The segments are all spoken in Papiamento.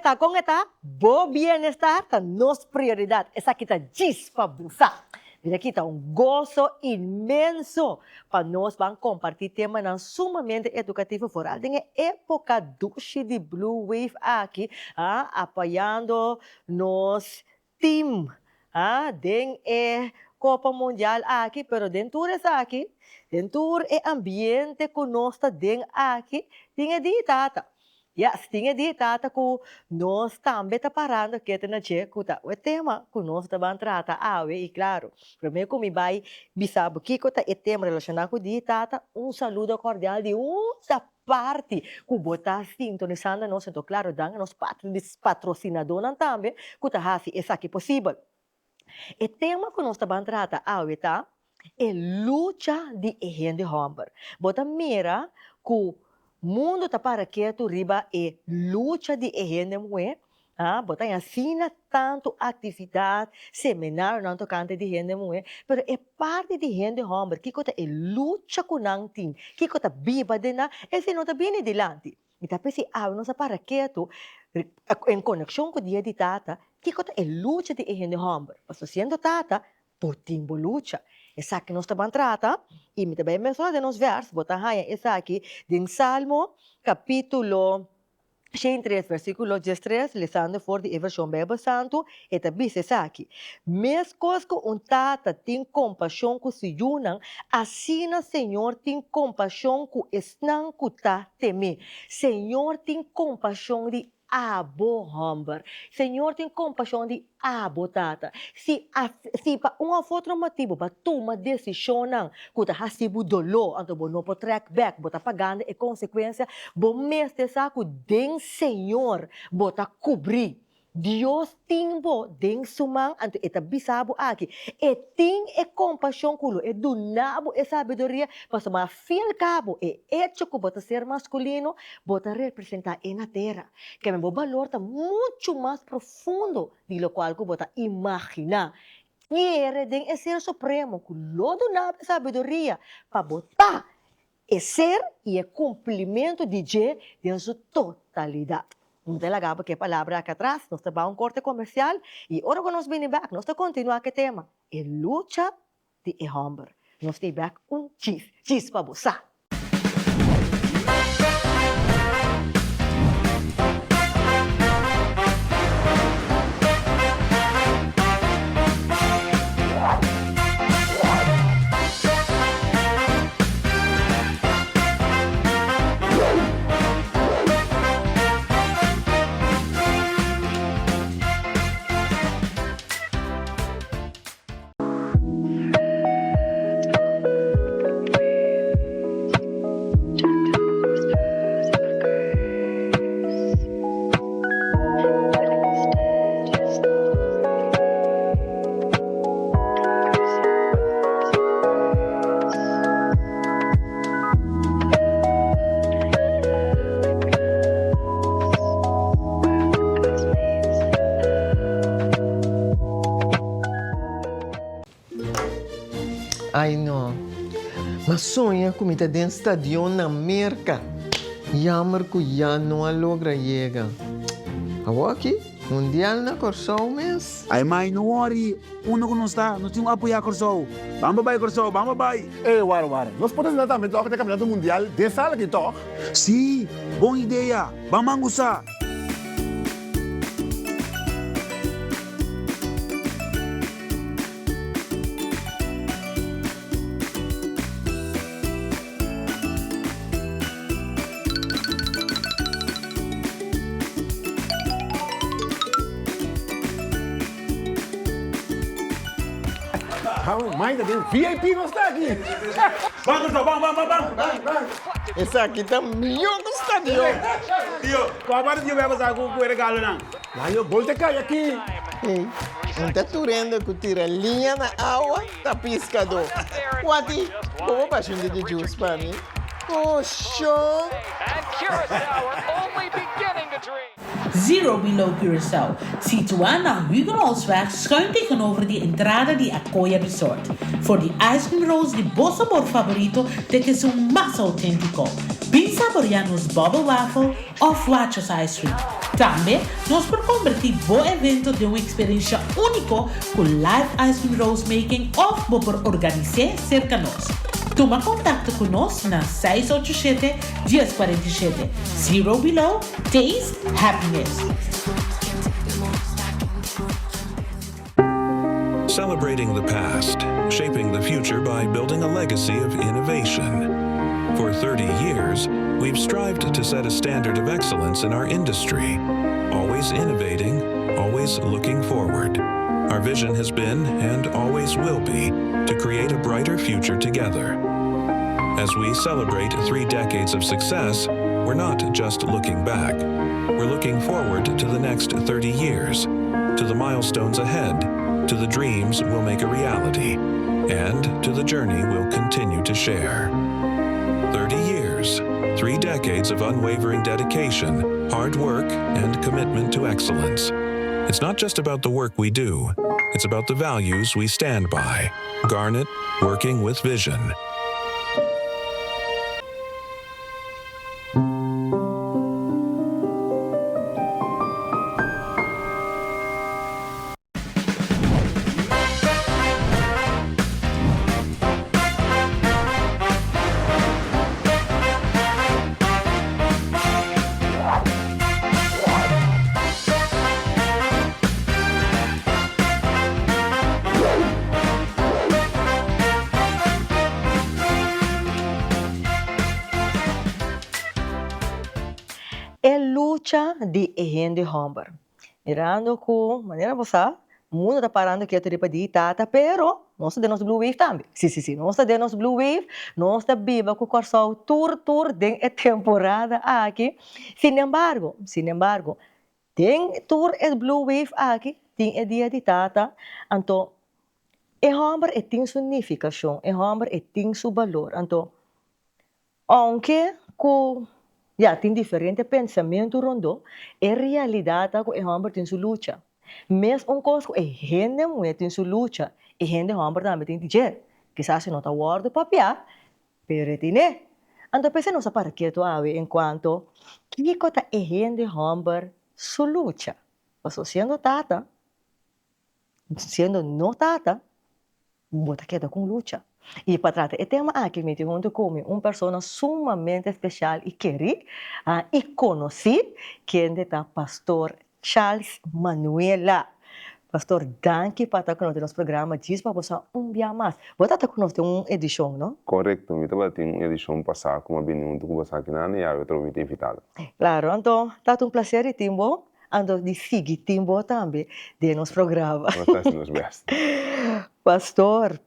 ta, kon e ta? Bo bienestar ta nos prioridat. Esaki ta djis pa bo sa. Mira aki ta un goso inmenso pa nos ban kompartí temanan sumamente edukativo foral den e époka dushi di Blue Wave aki, a apoyando nos team a den e Kopa Mundial aki, pero den tur esaki, den tur e ambiente ku nos ta den aki, tin e di tata. Yes, tin e di tata ku nos tambe ta parando kete na dje ku ta e tema ku nos ta ban trata awe i klaro, prome ku mi bai bisa bo kiko ta e tema relashoná ku di tata, un saludo kordial di unda parti ku bo ta sintonisando nos, anto klaro danki nos patrosinadónan tambe ku ta hasi esaki posibel. E tema ku nos ta ban trata awe ta e lucha di e hende hòmber. Bo ta mira ku mundu ta para ketu riba e lucha di e hende muhé, a bo ta haña asina tantu aktividat, seminarionan tokante di hende muhé, pero e parti di hende hòmber, kiko ta e lucha ku nan tin, kiko ta biba den nan, esei no ta bini dilanti. Mi ta pensa awe nos a para ketu en konekshon ku Dia di Tata, kiko ta e lucha di e hende hòmber? Pasobra siendo tata, bo tin bo lucha. Esaki nos ta ban trata i mi ta bai menshoná den nos vèrs, bo ta haña esaki den Salmo kapítulo 103 versíkulo 13, lesando for di e vershon Beibel Santu, e ta bisa esaki, Meskos ku un tata tin kompashon ku su yunan, asina Señor tin kompashon ku esnan ku ta tem'é. Señor tin kompashon di abo, hòmber. Señor tin kompashon di abo, tata. Si si pa un òf otro motibu bo a tuma desishonnan ku ta hasi bo doló, anto bo no por trèk bèk, bo ta pagando e konsekuensia, bo mester sa ku den Señor bo ta kubrí. Dios tin bo den su man, anto e ta bisa bo aki, e tin e kompashon ku lo e duna bo e sabiduria, pasobra al fin al kabo e echo ku bo ta ser maskulino, bo ta representá e na tera. Keme bo balor ta muchu mas profundo di lokual ku bo ta imaginá. Kere den e Ser Supremo ku lo duna bo e sabiduria pa bo ta E ser i e kumplimentu di dje den su totalidat. No ta laga bo ku e palabra aki atras, nos ta bai un korte komersial i ora ku nos bini bèk nos ta kontinuá ku e tema, E lucha di e hòmber. Nos ta bèk un djis, djis pa bo sa. Ai no, m'a soña ku mi ta den stadion na Merka. Jammer ku ya no a logra yega. Awoki, mundial na Kòrsou mes. Ai mai, no worry, unda ku nos ta, nos tin ku apoyá Kòrsou. Ban pa bai Kòrsou, ban pa bai! Ey, wara, wara, nos por asina tambe tòg den Kampionato Mundial den sala aki tòg? Sí, bon idea! Ban mangusa! Hou mai ta den VIP nos ta aki. Ban Kòrsou, ban, ban, ban, ban! Esaki ta mihó ku stadion. Tio, kua parti tio beba sa ku e regalonan? Layo gol ta kai aki. Hey, un ta turendo ku tira liña na awa ta piskadó. Wati, bo por basha un di di juice pa mi? Oh, shon! Zero Below Curaçao, situá na Hugenholtzweg schuin tegenover di entrada di Akoya Resort. For di ice cream rolls di bo sabor faborito te ku esun mas outéntiko. Bin saboreá nos bubble waffle òf Wachos ice cream. Tambe nos por kombertí bo evento den un eksperensha úniko ku live ice cream rolls making òf bo por organis'é serka nos. Tuma kontakto ku nos na seis ocho shete, dies kuarenta i shete. Zero Below, taste happiness! Celebrating the past, shaping the future by building a legacy of innovation. For 30 years, we've strived to set a standard of excellence in our industry, always innovating, always looking forward. Our vision has been, and always will be, to create a brighter future together. As we celebrate three decades of success, we're not just looking back. We're looking forward to the next 30 years, to the milestones ahead, to the dreams we'll make a reality, and to the journey we'll continue to share. 30 years, three decades of unwavering dedication, hard work, and commitment to excellence. It's not just about the work we do, it's about the values we stand by. Garnet, working with vision. E lucha di e hende hòmber. Mirando ku manera bo sa, mundu ta parando ketu riba di tata, pero nos ta den nos blue wave tambe. Si, si, si, nos ta den nos blue wave, nos ta biba ku Kòrsou tur tur den e temporada aki. Sinembargo, sinembargo, den tur e blue wave aki tin e dia di tata, anto E hòmber e tin su nifikashon, e hòmber e tin su balor. Anto, ounke ku ya tin diferente pensamentu rondó, e realidat ta ku e hòmber tin su lucha. Mes un kos ku e hende muhé tin su lucha, e hende hòmber tambe tin di dje. Kisas e no ta wòrdu papiá, pero e tin'é. Anto p'esei nos a para ketu awe enkuanto kiko ta e hende hòmber su lucha. Pasobra siendo tata, Siendo no tata, bo ta keda ku un lucha. I pa trata e tema aki mi tin huntu ku mi un persona sumamente speshal i kerí i konosí, kende ta Pastor Charles Manuela. Pastor, danki pa ta ku nos den nos programa djis pa bo sa un bia mas. Bo ta ta ku nos den un edishon, no? Korekto, mi tabata tin un edishon pasá ku mi a bini huntu ku bo sa kinan i awe atrobe mi ta invitado. Klaro, anto ta ta un plaser di tin bo Anto di sigui tin bo tambe den nos programa. Nos ta haci nos best. Pastor,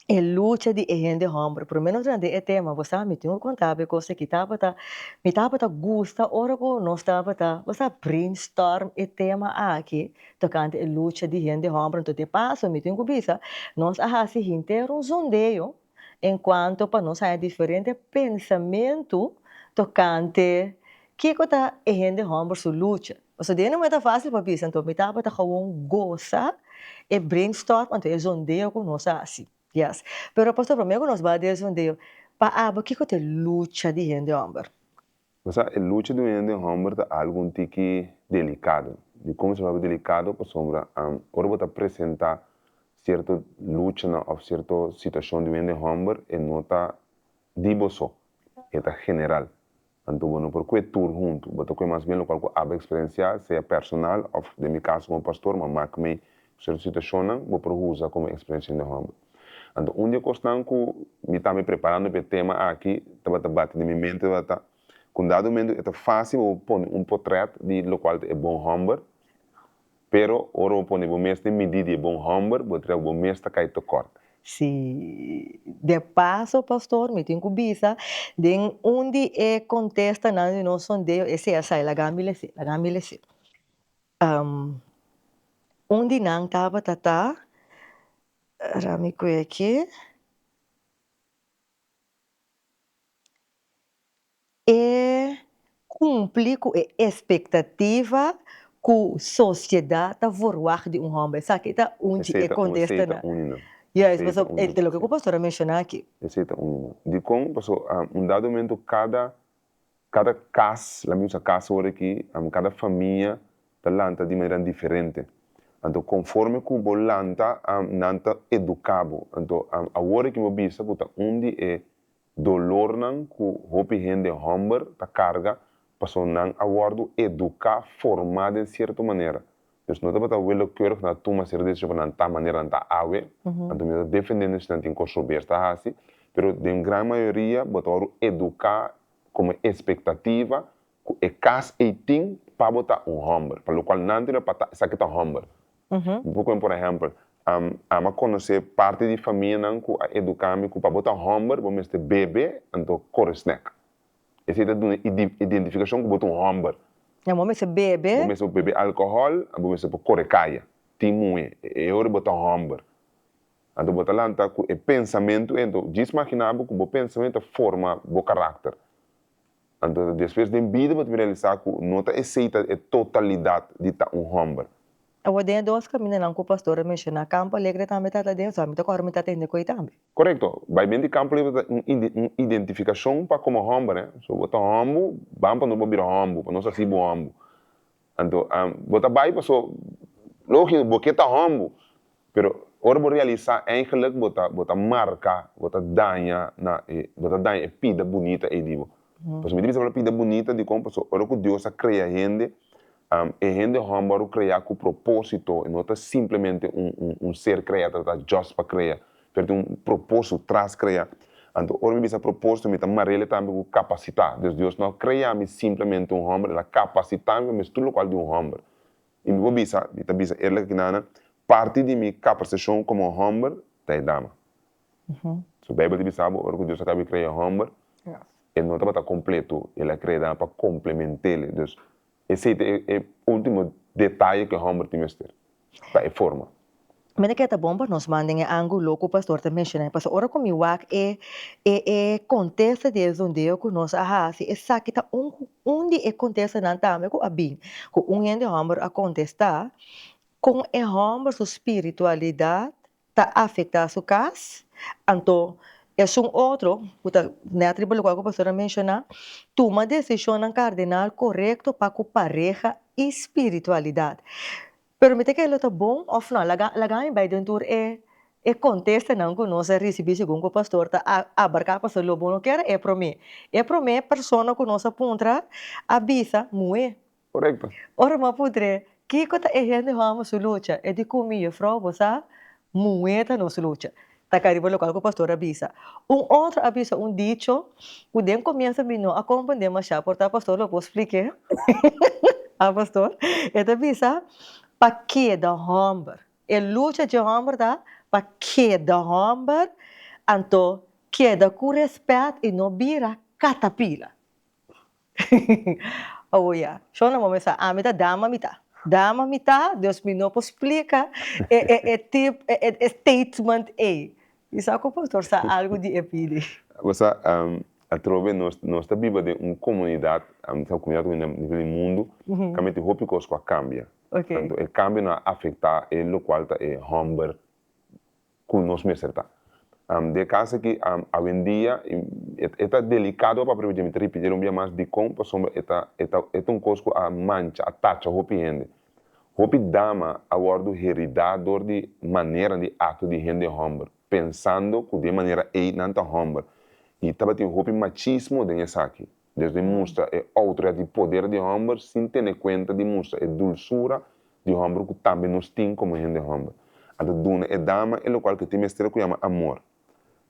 e lucha di e hende homber, prome nos drenta den e tema, bo sa mi tin ku konta bo e kos aki, tabata, mi tabata gusta ora ku nos tabata, bo sa, brainstorm e tema aki tokante e lucha di hende homber, anto de paso mi tin ku bisa, nos a hasi henter un sondeo en cuanto pa nos haña diferente pensamentu tocante kico ta e hende homber su lucha. Pasobra den e no ta facil pa bisa, anto mi tabata gewoon goza e brainstorm anto e zondeo cu nos a haci. Yes. Pero pastor prome cu nos bai den e zondeo, pa abo kico ta e lucha di hende homber? Bo sa, e lucha di un hende hòmber ta algu un tiki delikado. Dikon mi ta papia delikado? Pasobra ora bo ta presentá sierto luchanan òf sierto situashon di un hende hòmber, e no ta di bo so, e ta general. Anto bo no por kue tur huntu, bo ta kue mas bien lokual ku abo eksperensiá, sea personal òf den mi kaso komo pastor, ma mak mei ku sierto situashonnan bo por usa komo eksperensia hende hòmber. Anto un di e kosnan ku mi tambe preparando pa e tema aki tabata bati den mi mente tabata ku un dado momento e ta fásil pa bo pone un potrèt di lokual ta e bon hòmber, pero ora bo pone bo mes den midí di e bon hòmber bo ta bo mes ta kai tekòrt. Si, de paso pastor mi tin ku bisa den un di e kontestanan di nos sondeo esei a sai laga mi lese, laga mi lese. Un di nan tabata ta Rami Kweki. E. Kumpli ku e espektativa ku sosiedat ta verwagt di un hòmber. Esaki ta un di e kontestanan. Esei ta un di nan. Juist, pasobra e ta loke ku pastor a menshoná aki. Esei ta un di nan. Dikon? Pasobra un dado momento kada kada kas, laat mi usa kas awor aki, kada famia ta lanta di maneranan diferente. Anto konforme ku bo lanta nan ta eduká bo. Anto awor aki bo bisa ku ta un di e Dolornan ku hopi hende hòmber ta karga pasobra nan a wòrdu eduká, formá den sierto manera. Dus no tabata willekeurig nan a tuma sierto desishon pa nan ta manera nan ta awe. Anto mi no ta defendiendo si nan tin kos robes ta hasi, pero den gran mayoria bo ta wòrdu eduká komo espektativa ku e kas ei tin pa bo ta un hòmber, pa lokual nan tin pa ta esaki ta hòmber. Mi por kohe por ehèmpel, ami a konosé parti di famianan ku a eduká mi ku pa bo ta hòmber bo mester bebe anto kore snèk. Esei ta duna identifikashon ku bo ta un hòmber. Ya bo mester bebe. Bo mester bebe alkohòl, bo mester por kore kaya, tin muhé, e ora bo ta hòmber. Anto bo ta lanta ku e pensamentu ei, anto djis maginá bo ku bo pensamentu ta forma bo karakter. Anto despues den bida bo ta bin realisá ku no ta esei ta e totalidat di ta un hòmber. Awor den e dos kamindanan ku pastor a menshoná, Campo Alegre tambe ta ta den, so ami ta kòrda mi ta tende ku ei tambe. Korekto. Bai benti Campo Alegre ta un un identifikashon pa komo hòmber, eh. So bo ta hòmbu, ban pa nos bo bira hòmbu, pa nos hasi bo hòmbu. Anto bo ta bai paso lógiko bo ke ta hòmbu, pero ora bo realisá eigenlik bo ta bo ta marka, bo ta daña na e bo ta daña e pida bunita ei di bo. Pasobra mi ta bisa bo pida bunita dikon? Pasobra ora ku Dios a krea hende, e hende hòmber a krea ku propósito, e no ta simplemente un un un ser krea ta ta just pa krea, Pero tin un propósito tras krea. Anto ora mi bisa propósito mi ta marele tambe ku kapasitá. Dus Dios no a krea mi simplemente un hòmber, el a kapasitá mi pa mi tur lokual di un hòmber. I mi por bisa, mi ta bisa eerlijk aki nana, parti di mi kapasitashon komo hòmber ta e dama. So Beibel ta bisa bo ora ku Dios a kaba di krea hòmber, e no tabata kompleto, el a krea e dama pa komplement'el. Dus Esei ta e ultimo detaye ku e hòmber tin mester pa e forma. Mi ta kere ta bon pa nos manda den e ángulo ku pastor ta menshoná, pasobra ora ku mi wak e e e kontesta di e sondeo ku nos a hasi, esaki ta un un di e kontestanan tambe ku a bin, ku un hende hòmber a kontestá kon e hòmber su spiritualidat ta afecta su cas, anto esun otro cu ta net riba locual cu pastor a menciona, tuma decisionnan cardinal corecto pa cu pareha y spiritualidad. Pero mi ta kere lo ta bon of no, laga laga mi bay den tur e e contestanan cu nos a ricibi segun cu pastor ta abarca pasobra lo bo no kier e prome. E prome persona cu nos a puntra a bisa muhe. Korekto. Ora mi a puntr'é, Kiko ta e hende hòmber su lucha? E di ku mi, Jufrou, bo sa, muhé ta nos lucha. Ta kai riba lokal ku pastor a bisa. Un otro a bisa un dicho ku den komienso mi no a komprendé mashá, por ta pastor lo por splik'é. A pastor? E ta bisa, Pa keda hòmber. E lucha dje hòmber ta pa keda hòmber, anto keda ku rèspèt i no bira katapila. Oh ya, shon na momen sa ami ta dama mi ta. Dama mi ta, dus mi no por splika e e e tip e e statement ei. Mi sa ku pastor sa algu di e pidi. Bo sa, atrobe nos nos ta biba den un komunidat, sa komunidat ku na nivel di mundu, kaminda tin hopi kos ku a kambia. Anto e kambionan a afektá e lokual ta e hòmber ku nos mester ta. Den e kas aki awendia e ta delikado pa papia, mi ta ripitiel un bia mas dikon pasobra e ta e ta e ta un kos ku a mancha a tacha hopi hende. Hopi dama a wòrdu heridá dor di manera di akto di hende hòmber pensando ku den manera ei nan ta hòmber i tabatin hopi machismo den esaki. Desde mustra e outoridat di poder di hòmber sin tene kuenta di mustra e dulsura di hòmber ku tambe nos tin komo hende hòmber. Anto duna e dama e lokual ku e tin mester ku yama amor.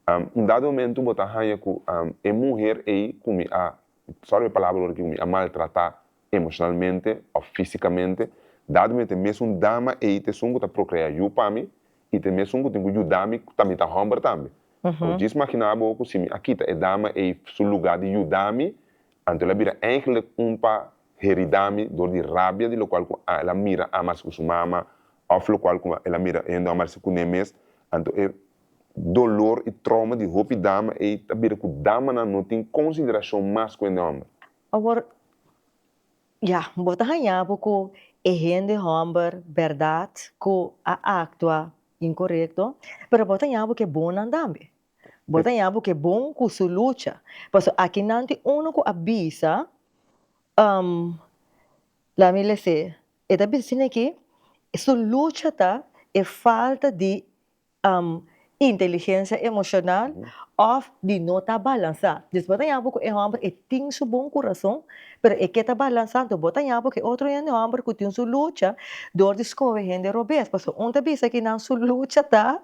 Un dado momentu bo ta haña ku e muher ei ku mi a, sorry pa e palabra awor aki, ku mi a maltratá emoshonalmente òf físikamente, dado momento e mesun dama ei ta esun ku ta prokreá yu pa mi i ta e mesun ku tin ku yuda mi ku ta mi ta hòmber tambe. Bo djis maginá bo ku si mi a kita e dama ei su lugá di yuda mi, anto el a bira eigenlijk un pa heridá mi dor di rabia di lokual ku el a mira amarse ku su mama òf lokual ku el a mira hende amarse kuné mes. Anto e dolor i trauma di hopi dama ei ta bira ku damanan no tin konsiderashon mas ku hende hòmber. Awor. Ya, bo ta haña bo ku e hende hòmber bèrdat ku a aktua inkorekto, pero bo ta haña bo ku e bonnan tambe. Bo ta haña bo ku e bon ku su lucha. Pasobra akinan tin unu ku a bisa, laat mi lese, e ta bisa asina aki, su lucha ta e falta di inteligencia emocional of di no ta balansa. Dus bo ta ña bo cu e homber e tin su bon curason, pero e ke ta balansa, anto bo ta ña bo cu e otro hende homber cu tin su lucha door di scoge hende robes. Pasobra un ta bisa ki nan su lucha ta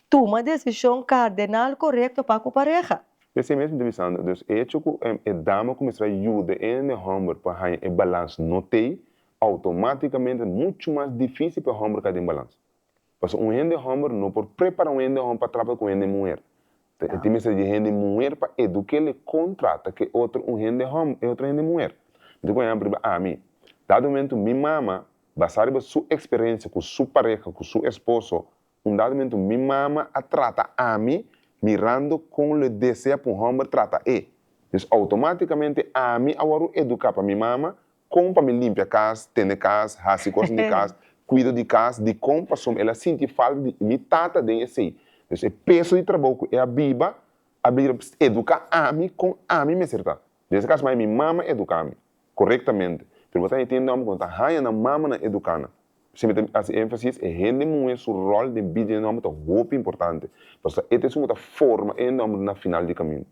tuma decision cardenal corecto pa cu pareha. Esei mes mi ta bisando. Dus e hecho cu e dama cuminsa yuda e hende homber pa haña e balans no t'ey, automaticamente mucho mas dificil pa e homber cay den balans. Pasobra un hende homber no por prepara un hende homber pa trata cu un hende muher. E tin mester di hende muher pa eduquele con trata cu e otro un hende homber, e otro hende muher. Mi ta pone ehempel riba ami. Dado momento mi mama, basa riba su experiencia cu su pareha, cu su esposo, un dado momento mi mama a trata ami mirando con lo e desea pa un homber trata e. Dus automaticamente ami a wòrdu educa pa mi mama Kon pa mi limpia kas, tene kas, hasi kosnan di kas, kuido di kas, dikon? Pasobra el a sinti falta di mi tata den esei. Dus e peso di trabou ku e a biba a bira eduká ami kon ami mester ta. Den ese kas mai mi mama eduká mi korektamente, pero bo ta hende hòmber ku no ta haña nan mamanan eduká nan. P'esei mi ta hasi énfasis, e hende muhé su ròl den bida di hende hòmber ta hopi importante, pasobra e ta esun ku ta forma e hende hòmber na final di kaminda.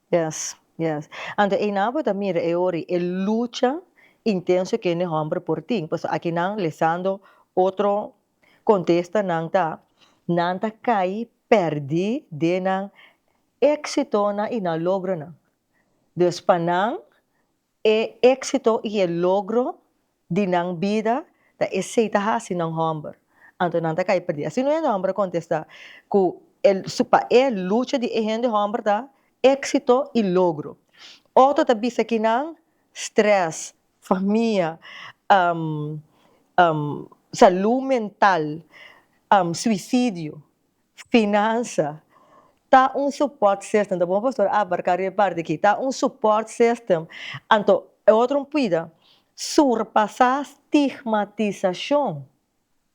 Yes, yes. Anto einan bo ta mira e ora e lucha intenso kende homber por tin. Pasobra akinan lesando otro contestanan ta, nan ta cay perdi den nan exitonan y nan logronan. Dus pa nan E éksito i e logro di nan bida ta esei ta hasi nan hòmber. Anto nan ta kai perdí. Asina un hende hòmber a kontestá ku e su pa e lucha di e hende hòmber ta éksito i logro. Otro ta bisa ki nan strès, famia, salú mental, suisidio. Finansa ta un support system, ta bon pastor abarca riba e parti aki, ta un support system, anto e otro un pida surpasa stigmatisacion,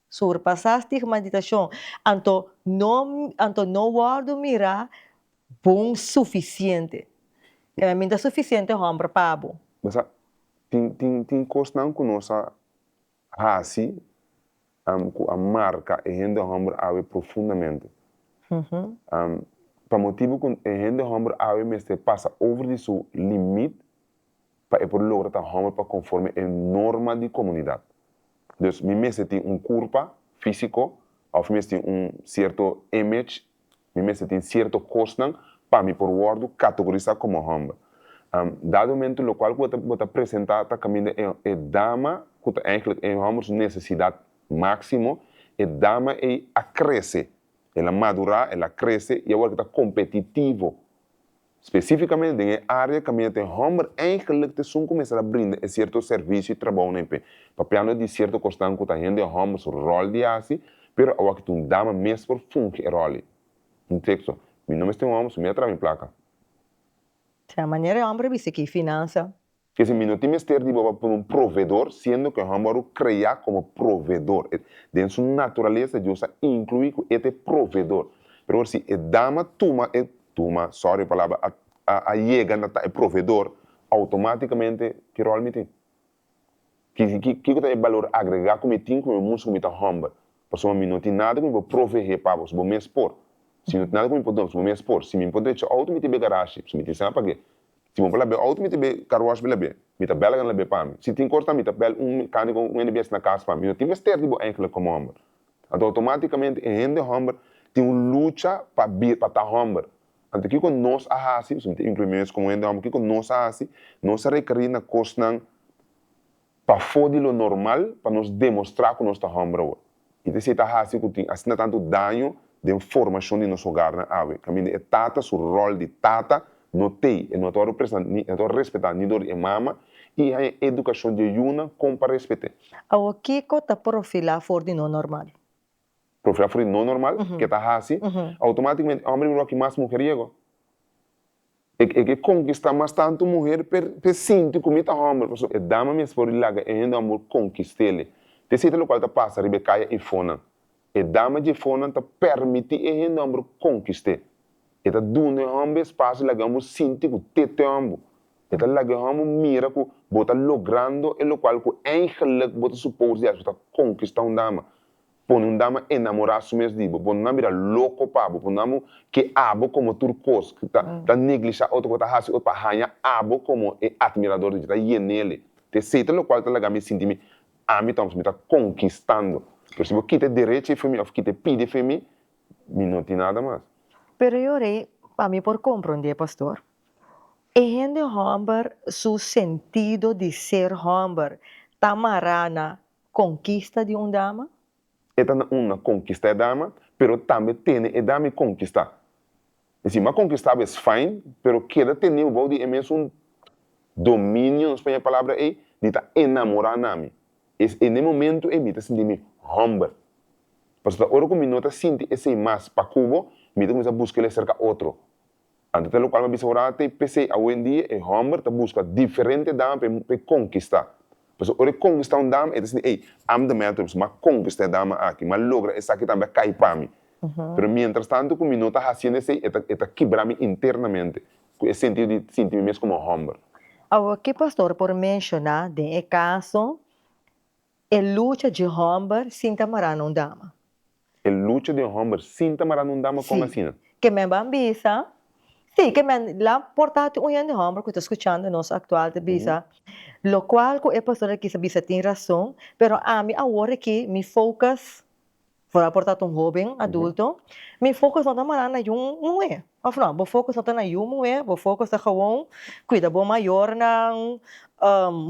surpasa stigmatisacion, anto no anto no wordo mira bon suficiente, e mi ta suficiente homber pa bo. Basa tin tin tin cosnan cu nos a hasi ku a marka e hende hòmber awe profundamente. Pa motibu ku e hende hòmber awe mester pasa over di su limit pa e por logra ta hòmber pa konforme e norma di komunidat. Dus mi mester tin un kurpa físiko òf mi mester tin un sierto image Mi mester tin sierto kosnan pa mi por wòrdu kategorisá komo hòmber. Dado momento lokual ku bo ta bo ta presentá ta kaminda e e dama ku ta eigentlik e hòmber su nesesidat máksimo, e dama ei a krese, el a madurá, el a krese i awor ke ta kompetitivo. Spesífikamente den e área kaminda ta e hòmber eigentlik ta esun ku mester a brinda e sierto servisio i trabounan p'e. Papiando di sierto kosnan ku ta hende hòmber su ròl di hasi, pero awor ki ta un dama mes por fungi e ròl ei. Un teksto, Mi no mester un hòmber, so mi a traha mi plaka. Sea manera e hòmber a bisa ki finansa. Kese mi no tin mester di bo pa pone un proveedor, siendo ku e hòmber a kreá komo proveedor. E, den su naturalesa Dios a inkluí ku e ta e proveedor. Pero ora si e dama tuma e, tuma, sorry e palabra, a, a, a yega na ta e proveedor, outomátikamente ki ròl mi tin? Ki, ki, kiko ta e balor agregá ku mi tin ku mi mustra ku mi ta hòmber? Pasobra mi no tin nada ku mi por proveé pa bo, si bo mes por. Si no tin nada ku mi por duna, si bo mes por. Si mi por drecha outo mi tin be garashi, si mi tin sèn pa ke. Si bo por lab'é outo mi ta be car wash be lab'é. Mi ta bèl gana lab'é pa mi. Si tin kos mi ta bèl un mekániko un hende bies na kas pa mi. Mi no tin mester di bo eigenlijk komo hòmber. Anto outomátikamente e hende hòmber tin un lucha pa bir pa ta hòmber. Anto kiko nos a hasi, pasobra mi ta inkluí mi mes komo hende hòmber, kiko nos a hasi? Nos a rekerí na kosnan pafó di lo normal pa nos demostrá ku nos ta hòmber awor. I ta esei ta hasi ku tin asina tantu daño den formashon di nos hogarnan awe. Kaminda e tata su ròl di tata no t'ei, e no ta wòrdu presta ni e no ta wòrdu respetá ni dor di e mama i e haña edukashon di e yunan kon pa respet'é. Awor kiko ta profilá for di no normal? Profilá for di no normal, ke ta hasi, outomátikamente e hòmber di mira wak mas mujeriego. E ke konkistá mas tantu muher p'e sinti ku mi ta hòmber, pasobra e dama mes por laga e hende hòmber konkist'el. Ta esei ta lokual ta pasa riba e kaya eifonan. E dama dje fonan ta permití e hende hòmber konkist'é. E ta duna e hòmber espasio laga e hòmber sinti ku te ta e hòmber. E ta laga e hòmber mira ku bo ta logrando e lokual ku eigenlik bo ta supos di hasi, bo ta konkistá un dama. Pone un dama enamorá su mes di bo, pone nan bira loko pa bo, pone nan ke abo komo tur kos, ta ta neglishá otro ku ta hasi otro pa haña abo komo e atmirador di dje, ta yen'el. Ta esei ta lokual ta laga mi sinti mi ami ta mi ta konkistando. Pero si bo kita e derecho ei for mi òf kita e pidi for mi, mi no tin nada mas. Pero e ora ei, pa mi por komprondé, pastor, e hende hòmber su sentido di ser hòmber ta mará na Konkista di un dama? E ta na un na konkista e dama, pero tambe tene e dama i konkista. Es decir, m'a konkista bo es fine, pero keda tene bo bou di e mesun dominio, nos pone e palabra ei, di ta enamora na mi. Es e n'e momento ei mi ta sinti mi homber. Pasobra ta ora ku mi no ta sinti esei mas pa ku bo, mi ta kuminsa buska el aserka otro. Anto ta lokual mi a bisa ora te p'esei awendia e hòmber ta buska diferente dama pa e pa e konkistá. Pasobra ora e konkistá un dama e ta sinti ey, I'm the man, mi a konkistá e dama aki, mi a logra esaki tambe a kai pa mi. Pero mientras tanto ku mi no ta hasiendo esei e ta e ta kibra mi internamente ku e sentido di sinti mi mes komo hòmber. Awor ki pastor por menshoná den e kaso E lucha dje hòmber sin ta mará na un dama. E lucha di un hòmber sin ta mará na un dama kon asina? Sí. Ke men ban bisa, sí, ke men la por ta tin un hende hòmber ku ta skuchando nos aktual ta bisa, lokual ku e pastor a kisa bisa tin rason, pero ami awor aki mi focus Por a por ta un hoben adulto, mi focus no ta mara na yu muhé, of no? Bo focus no ta na yu muhé, bo focus ta gewoon cuida bo mayornan,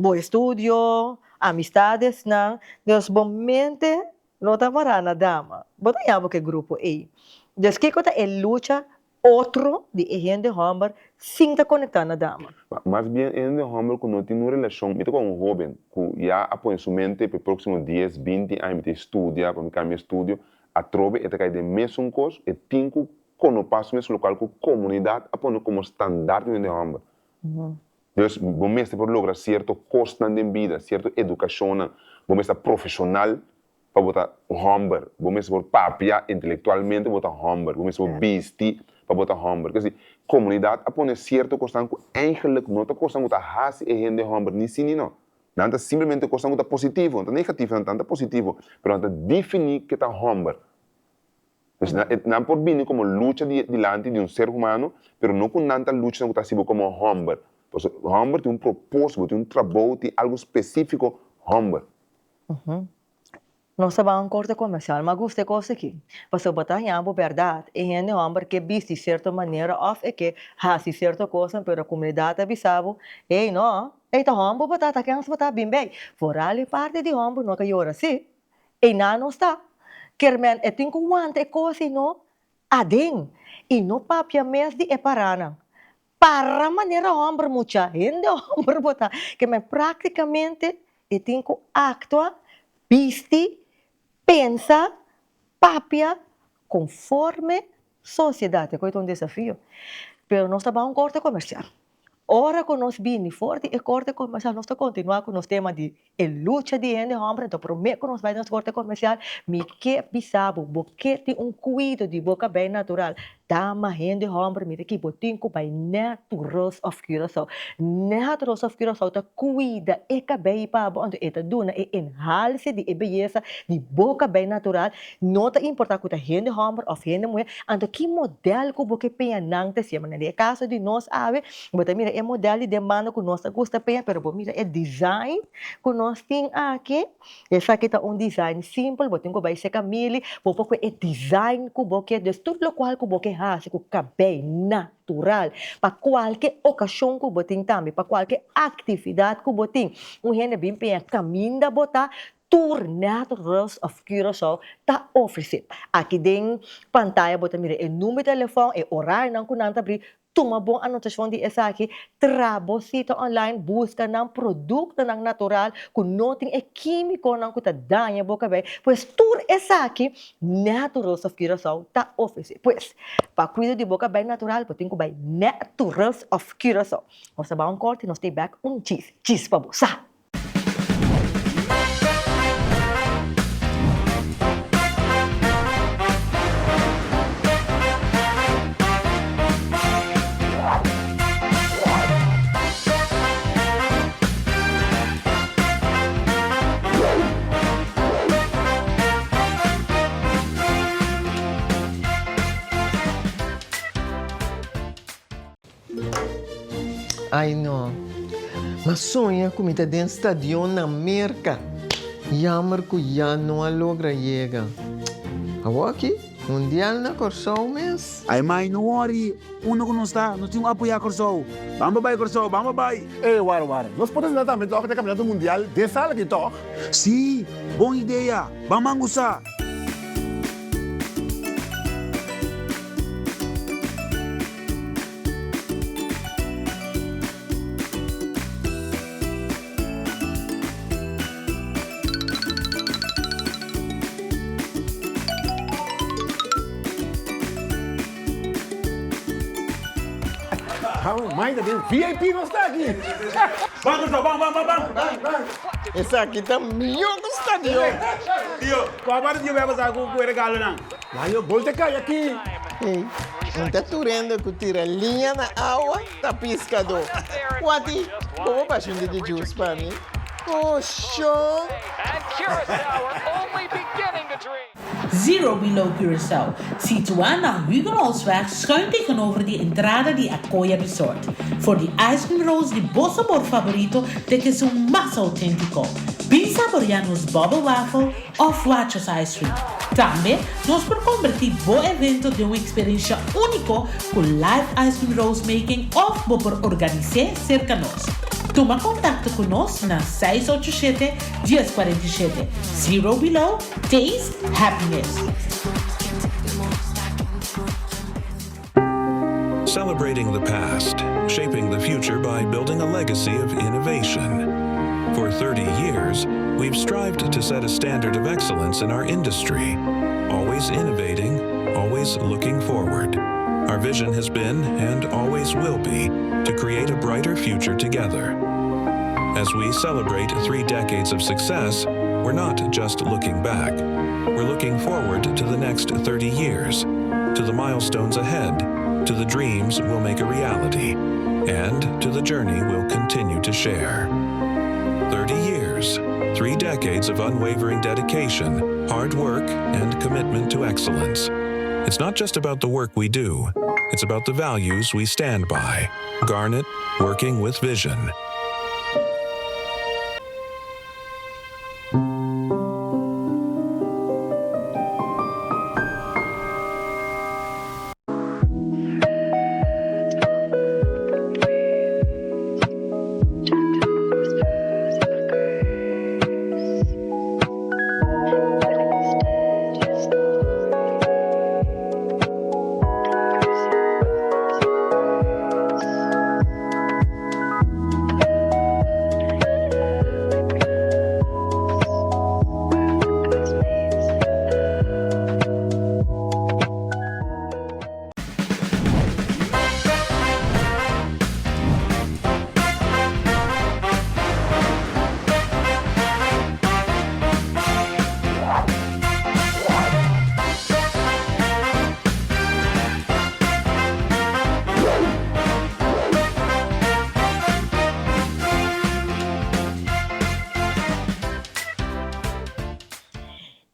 bo estudio, amistadesnan. Dus bo mente no ta mara na dama. Bo ta yama ku e grupo ei. Dus kiko ta e lucha otro di e hende hòmber sin ta konektá na dama. Mas bien e hende hòmber ku no tin un relashon, mi ta komo un hóben ku ya a pone su mente pa e próksimo dies, binti aña mi ta studia pa mi kambia estudio, atrobe e ta kai den mesun kos, e tin ku konopá su mes lokual ku komunidat a pone komo standaard di un hende hòmber. Dus bo mester por logra sierto kosnan den bida, sierto edukashonnan, bo mester ta profeshonal pa bo ta hòmber, bo mester por papia intelektualmente pa bo ta hòmber, bo mester por bisti pa bo ta hòmber. Kesi, komunidat a pone sierto kosnan ku eigenlik no ta kosnan ku ta hasi e hende hòmber ni si ni no. Nan ta simplemente kosnan ku ta positivo, no ta negativo, nan ta positivo, pero nan ta definí ke ta hòmber. Dus nan por bini komo lucha dilanti di un ser humano, pero no ku nan ta luchanan ku ta hasi bo komo hòmber. Pasobra hòmber tin un propósito, bo tin un trabou, tin algu spesífiko hòmber. Nos ta ban un korte komersial, ma gusta e kos aki, pasobra bo ta haña bo bèrdat, e hende hòmber ke bisti sierto manera òf e ke hasi sierto kosnan, pero komunidat ta bisa bo, ey no, ey ta hòmber bo ta, ta kens bo ta, bin bei. Foral e parti di hòmber no ta yora si, eynan nos ta. Kermen e tin ku wanta e kos ei no aden i no papia mes di e paranan. Para manera homber mucha, hende homber bo ta, ke men praktikamente e tin ku aktua, bisti, pensa, papia konforme sosiedat. E koe ta un desafio. Pero nos ta bai un korte komersial. Ora ku nos bini for di e korte komersial nos ta kontinuá ku nos tema di E lucha di hende homber anto prome ku nos bai den nos korte komersial mi ke bisa bo, bo ke tin un kuido di bo kabei natural, dama hende homber mira aki bo tin ku bai Naturals of Curaçao. Naturals of Curaçao ta kuida e kabei pa bo anto e ta duna e enhalse di e beyesa di bo kabei natural, no ta importa ku ta hende homber of hende muher, anto ki model ku bo ke peña nan ta siña, den e kaso di nos awe Bo ta mira e model di demanda ku nos ta gusta peña, pero bo mira e design ku nos tin aki. Esaki ta un design simpel, bo tin ku bai seka mili, bo por kue e design ku bo ke. Dus tur lokual ku bo ke hasi ku kabei natural, pa kualke okashon ku bo tin tambe, pa kualke aktividat ku bo tin. Un hende bin peña kaminda bo ta. Tur Naturals of Curaçao ta ofresé. Aki den pantaya bo ta mira e number di telefòn, e orarionan ku nan ta abrí. Tuma bon anotashon di esaki, traha bo sita online, buska nan produktonan natural ku no tin e kímikonan ku ta daña bo kabei. Pues tur esaki Naturals of Curaçao ta ofresé. Pues, pa kuido di bo kabei natural bo tin ku bai Naturals of Curaçao. Nos ta bai un kòrti, nos ta e bèk un djis djis pa bo sa. Ai no. M'a soña ku mi ta den stadion na Merka. Jammer ku ya no a logra yega. Awoki, mundial na Kòrsou mes. Ai mai no worry, unda ku nos ta, nos tin ku apoyá Kòrsou. Ban pa bai Kòrsou, ban pa bai! Ey wara wara, nos por ta sinta tambe tòg den kampionato mundial den sala aki tòg? Sí, bon idea! Ban mangusa! Hou mai ta den VIP nos ta aki. Ban Kòrsou, ban, ban, ban, ban! Esaki ta mihó ku stadion. Tio, kua parti tio beba sa ku e regalonan? Layo gol ta kai aki. Ey, un ta turendo ku tira liña na awa ta piskadó. Wati, bo por basha un diki juice pa mi? Oh, shon! Zero Below Curaçao, situá na Hugenholtzweg schuin tegenover di entrada di Acoya Resort. For di ice cream rolls di bo sabor favorito te kesun mas auténtiko. Bin saboreá nos bubble waffle òf Wachos ice cream. Tambe nos por kombertí bo evento den un eksperensha úniko ku live ice cream rolls making òf bo por organis'é serka nos. Tuma kontakto ku nos na seis ocho shete, dies kuarenta i shete. Zero Below, taste happiness. Celebrating the past, shaping the future by building a legacy of innovation. For 30 years, we've strived to set a standard of excellence in our industry, always innovating, always looking forward. Our vision has been, and always will be, to create a brighter future together. As we celebrate three decades of success, we're not just looking back. We're looking forward to the next 30 years, to the milestones ahead, to the dreams we'll make a reality, and to the journey we'll continue to share. 30 years, three decades of unwavering dedication, hard work, and commitment to excellence. It's not just about the work we do, it's about the values we stand by. Garnet, working with vision.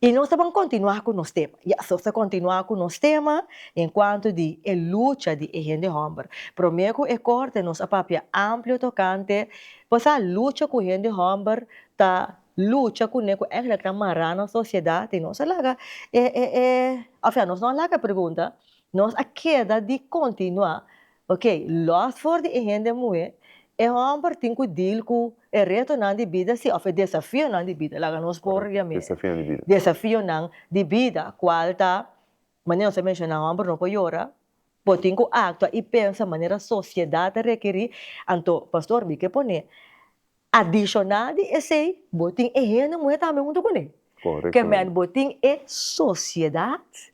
I nos ta ban kontinuá ku nos tema. Ya, nos ta kontinuá ku nos tema en kuanto di e lucha di e hende hòmber. Promé ku e korte nos a papia amplio tokante, bo sa lucha ku hende hòmber ta lucha kuné ku ègentlik ta mará na sosiedat i nos a laga e e e òf ya nos no a laga e pregunta, nos a keda di kontinuá, ok, lòs for di e hende muhé. E hòmber tin ku deal ku e retonan di bida si òf e desafionan di bida, laga nos por yam'é Desafionan di bida. Desafionan di bida, kual ta, manera nos a menshoná, hòmber no por yora, bo tin ku aktua i pensa manera sosiedat ta rekerí. Anto, pastor, mi ke pone, adishonal di esei, bo tin e hende muhé tambe huntu kuné. Ke men bo tin e sosiedat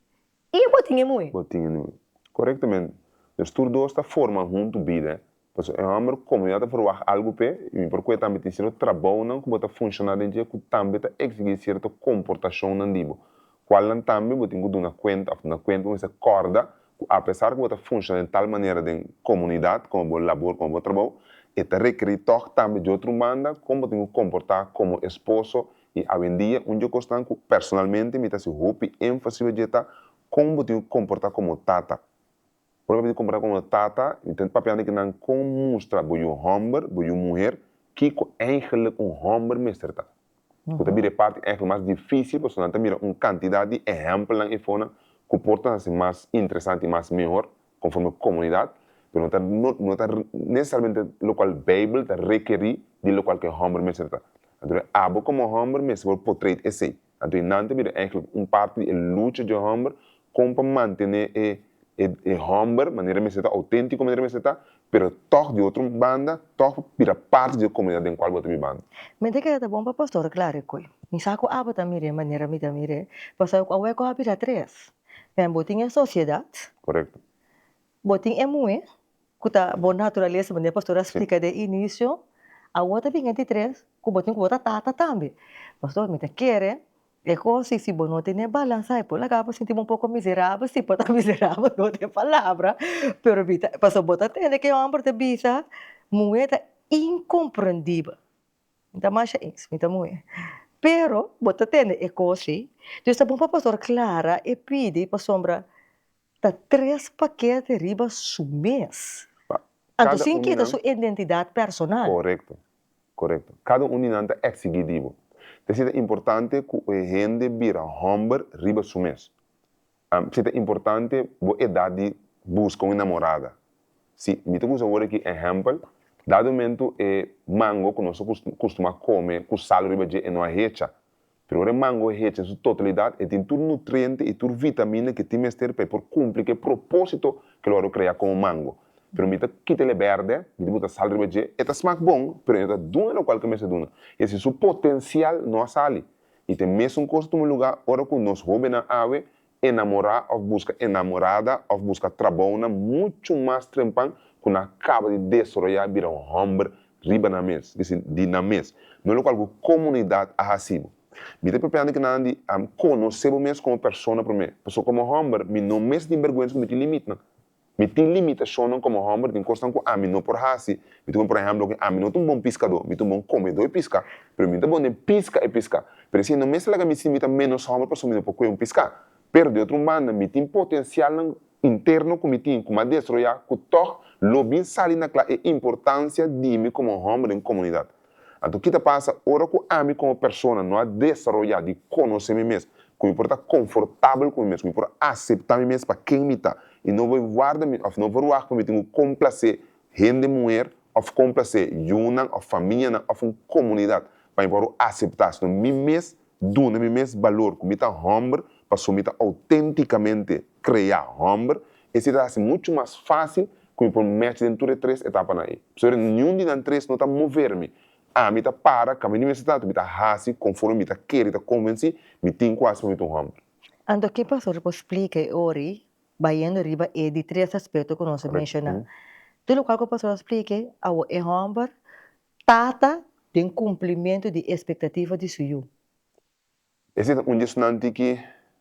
I bo tin e muhé. Bo tin e muhé. Korektamente. Nos tur dos ta forma huntu bida. Pasobra e hòmber komunidat ta ferwagt algu p'e i mi por kue tambe tin sierto trabounan ku bo ta funshoná den dje ku tambe ta eksigí sierto komportashonnan di bo, kualnan tambe bo tin ku duna kuenta òf duna kuenta bo mester kòrda ku apesar ku bo ta funshoná den tal manera den komunidat komo bo labor komo bo trabou e ta rekerí tòg tambe di otro un banda kon bo tin ku komportá komo esposo I awendia un dje kosnan ku personalmente mi ta hasi hopi énfasis riba dje ta kon bo tin ku komportá komo tata. Ora bo tin ku komportá komo tata, mi ta papiando di kinan kon mustra bo yu hòmber, bo yu muher, kiko eigenlik un hòmber mester ta. Ku ta bira e parti eigenlik mas difísil pasobra nan ta mira un kantidat di ehèmpelnan efonan ku por ta hasi mas interesante i mas mehor konforme komunidat, pero no ta no ta nesesariamente lokual Beibel ta rekerí di lokual ku e hòmber mester ta. Anto abo komo hòmber mester por portrait esei. Anto einan ta bira eigentlik un parti di e lucha dje hòmber kon pa mantené e e e hòmber manera mester ta, outéntiko manera mester ta, pero tòg di otro banda tòg pa bira parti di e komunidat den kual bo ta bibando. Mi ta kere ta bon pa pastor klare koe. Mi sa ku abo ta mir'é manera mi ta mir'é, pasobra ku awor ku a bira tres. Men bo tin e sosiedat. Korekto. Bo tin e muhé ku ta bo naturalesa, manera pastor a splika den inisio. Awor ta bin e di tres ku bo tin ku bo ta tata tambe. Pastor, mi ta kere e kos si bo no tene balansa e por laga bo sinti bo un poko miserabel, si por ta miserabel no ta e palabra, pero mi ta, pasobra bo ta tende ke hòmber ta bisa muhé ta inkomprendibel. Mi ta masha eens, mi ta muhé. Pero bo ta tende e kos ei. Dus ta bon pa pastor Clara e pidi pasobra ta tres pakete riba su mes. Anto Kada sin un di kita nan. su identidat personal. Korekto, korekto. Kada un di nan ta eksigí di bo. P'esei ta importante ku e hende bira hòmber riba su mes. P'esei ta importante bo edat di buska un enamorada. Si, mi ta usa awor aki ehèmpel, dado momento e mango ku nos ta kustumá kome ku sal riba dje e no a hecha, pero ora e mango hecha en su totalidat e tin tur nutriente i tur vitamina ku e tin mester pa e por kumpli ku e propósito ku el wòrdu kreá komo mango. Pero mi ta kita el e bèrdè, mi ta buta sal riba dje, e ta smak bon, pero e no ta duna lokual ku e mester duna. Es si su potensial no a sali. I ta e mesun kos ta tuma lugá ora ku nos hóbennan awe enamorá òf buska enamorada òf buska trabounan muchu mas trempan ku nan a kaba di desaroyá bira un hòmber riba nan mes, disi di nan mes, no lokual ku komunidat a hasi bo. Mi ta papiando ki nan di konosé bo mes komo persona promé, pasobra komo hòmber mi no mester tin bèrgwensa ku mi tin limitnan. Mi tin limitashonnan komo hòmber, tin kosnan ku ami no por hasi. Mi ta pone por ehèmpel ku ami no ta un bon piskadó, mi ta un bon komedó e piska, pero mi ta bon den piska e piska. Pero esei no mester laga mi sinti mi ta ménos hòmber pasobra mi no por kohe un piská. Pero di otro un banda, mi tin potensialnan interno ku mi tin ku mi a desaroyá ku tòg lo bin sali na kla e importansia di mi komo hòmber den komunidat. Anto ki ta pasa ora ku ami komo persona no a desaroyá di konosé mi mes, ku mi por ta konfortabel ku mi mes, ku mi por aseptá mi mes pa ken mi ta i no por warda mi òf no verwagt pa mi tin ku komplasé hende muher òf komplasé yunan òf famianan òf un komunidat pa mi por aseptá, sino mi mes duna mi mes balor ku mi ta hòmber pasobra mi ta outéntikamente kreá hòmber, esei ta hasi muchu mas fásil ku mi por mèch den tur e tres etapanan ei. Pasobra niun di nan tres no ta mover mi. Ami ta para kaminda mi mester ta, mi ta hasi konforme mi ta kere, ta konvensí mi tin ku hasi pa mi ta un hòmber. Anto ke pastor por splika e ora ei, bayendo riba e di tres aspekto ku nos a menshoná? Tur lokual ku pastor a splika awor e hòmber Tata den kumplimentu di espektativa di su yu. Esei ta un di esnan tiki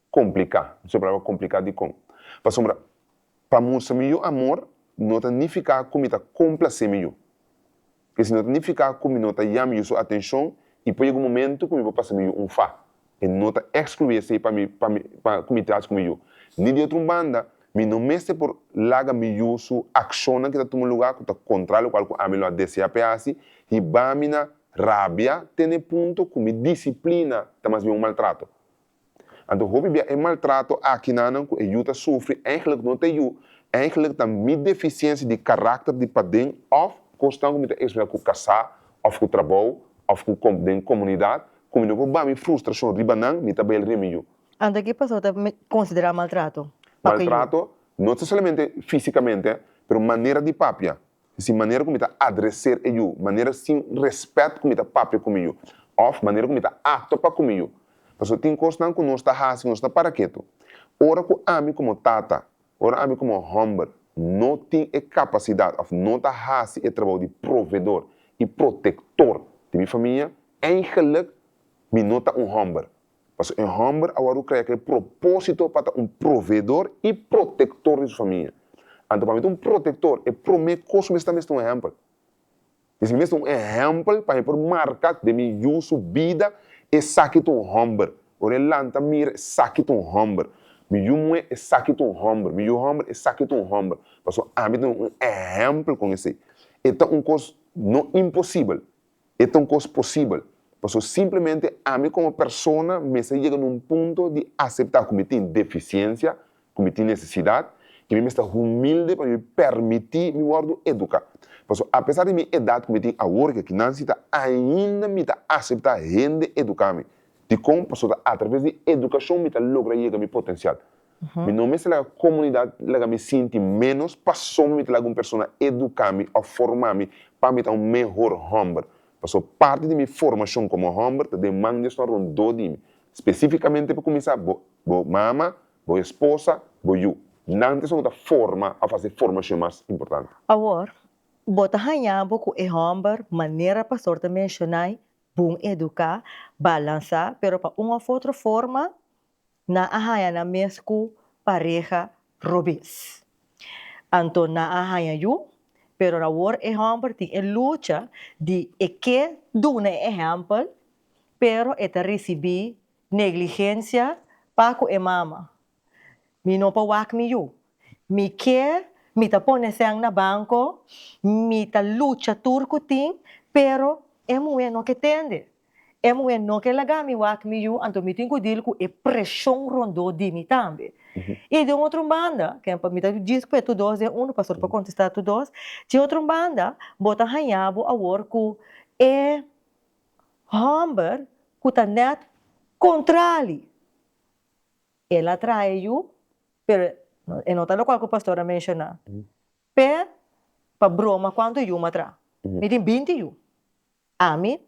kompliká. Mi sa palabra kompliká dikon? Pasobra pa mustra mi yu amor no ta nifiká ku mi ta komplasé mi yu. Esei no ta nifiká ku mi no ta yama mi yu su atenshon i por yega un momentu ku mi por pasa mi yu un fa. E no ta ekskluí esei pa mi pa mi pa ku mi trata ku mi yu. Ni di otro un banda, mi no mester por laga mi yu su akshonnan ku ta tuma lugá ku ta kontra lokual ku ami lo a deseá p'e hasi, hiba mi na rabia te na e punto ku mi disiplina ta mas bien un maltrato. Anto hopi bia e maltrato akinanan ku e yu ta sufri eigenlijk no ta e yu, eigenlijk ta mi defisiensia di karakter di paden òf. Kosnan ku mi ta eksperensiá ku kasá òf ku trabou òf ku den komunidat ku mi no por baha mi frustrashon riba nan, mi ta bai riba mi yu. Anto ki pasó ta konsiderá maltrato pa ku yu? Maltrato no ta solamente físikamente, pero manera di papia. Si manera ku mi ta adreser e yu, manera sin rèspèt ku mi ta papia ku mi yu, òf manera ku mi ta aktua pa ku mi yu. Pasobra tin kosnan ku nos ta hasi ku nos ta para ketu. Ora ku ami komo tata, ora ami komo hòmber no tin e kapasidat òf no ta hasi e trabou di provedor i protektor di mi famia, eigenlik mi no ta un hòmber. Pasobra e hòmber a wòrdu krea ku e propósito pa ta un proveedor i protektor di su famia. Anto pa mi ta un protektor, e promé kos ku mi mester ta, mi mester ta un ehèmpel. I si mi mester ta un ehèmpel pa mi por marka den mi yu su bida, esaki ta un hòmber. Ora e lanta mira, esaki ta un hòmber. Mi yu muhé, esaki ta un hòmber. Mi yu hòmber, esaki ta un hòmber. Pasobra ami ta un ehèmpel kon esei. E ta un kos no imposibel. E ta un kos posibel, pasobra simplemente ami komo persona mester yega na un punto di aseptá ku mi tin defisiensia, ku mi tin nesesidat, i mi mester humilde pa mi permití mi wòrdu eduká. Pasobra apesar di mi edat ku mi tin awor ku akinan si ta ainda mi ta aseptá hende eduká mi. Dikon? Pasobra ta atraves di edukashon mi ta logra yega mi potensial. Mi no mester laga komunidat laga mi sinti ménos pasobra mi ta laga un persona eduká mi òf forma mi pa mi ta un mehor hòmber. Pasobra parti di mi formashon komo hòmber ta den man di esnan rondó di mi. Spesífikamente pa kuminsá, bo bo mama, bo esposa, bo yu. Nan ta esun ku ta forma òf hasi formashon mas importante. Awor, bo ta haña bo ku e hòmber manera pastor ta menshoná, bon eduká, balansá, pero pa un òf otro forma Nan a haña nan mes ku pareha robes. Anto nan a haña yu, pero awor e hòmber tin e lucha di e ke duna e ehèmpel, pero e ta risibí negligensia pa ku e mama. Mi no por wak mi yu. Mi ke, mi ta pone sèn na banko, mi ta lucha tur ku tin, pero e muhé no ke tende. E muhé no ke laga mi wak mi yu, anto mi tin ku dil ku e preshon rondó di mi tambe. I di un otro banda, ke mi ta djis ku e tur dos den unu, pastor por kontestá tur dos, di otro banda bo ta haña bo awor ku e hòmber ku ta nèt kontrali. El a traha e yu, pero e no ta lokual ku pastor a menshoná. P'e pa broma kuantu yu mi a traha. Mi tin binti yu. Ami,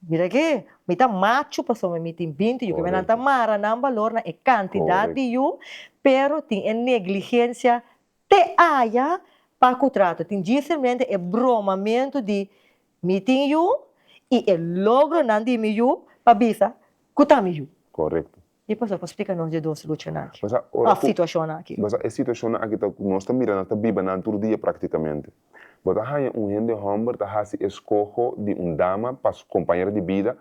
mira ke, mi ta machu pasobra mi tin binti yu, nan ta mara nan balor na e kantidat di yu, pero tin e negligensia te aya pa ku trato. Tin djisamente e bromamentu di mi tin yu i e logronan di mi yu pa bisa ku ta mi yu. Korekto. Di pasobra por splika nos di dos luchanan aki, Basa ora òf ku situashonnan aki. Basa e situashonnan aki ta ku nos ta mira, nos ta biba nan tur dia praktikamente. Bo ta haña un hende hòmber ta hasi eskoho di un dama pa su kompañera di bida.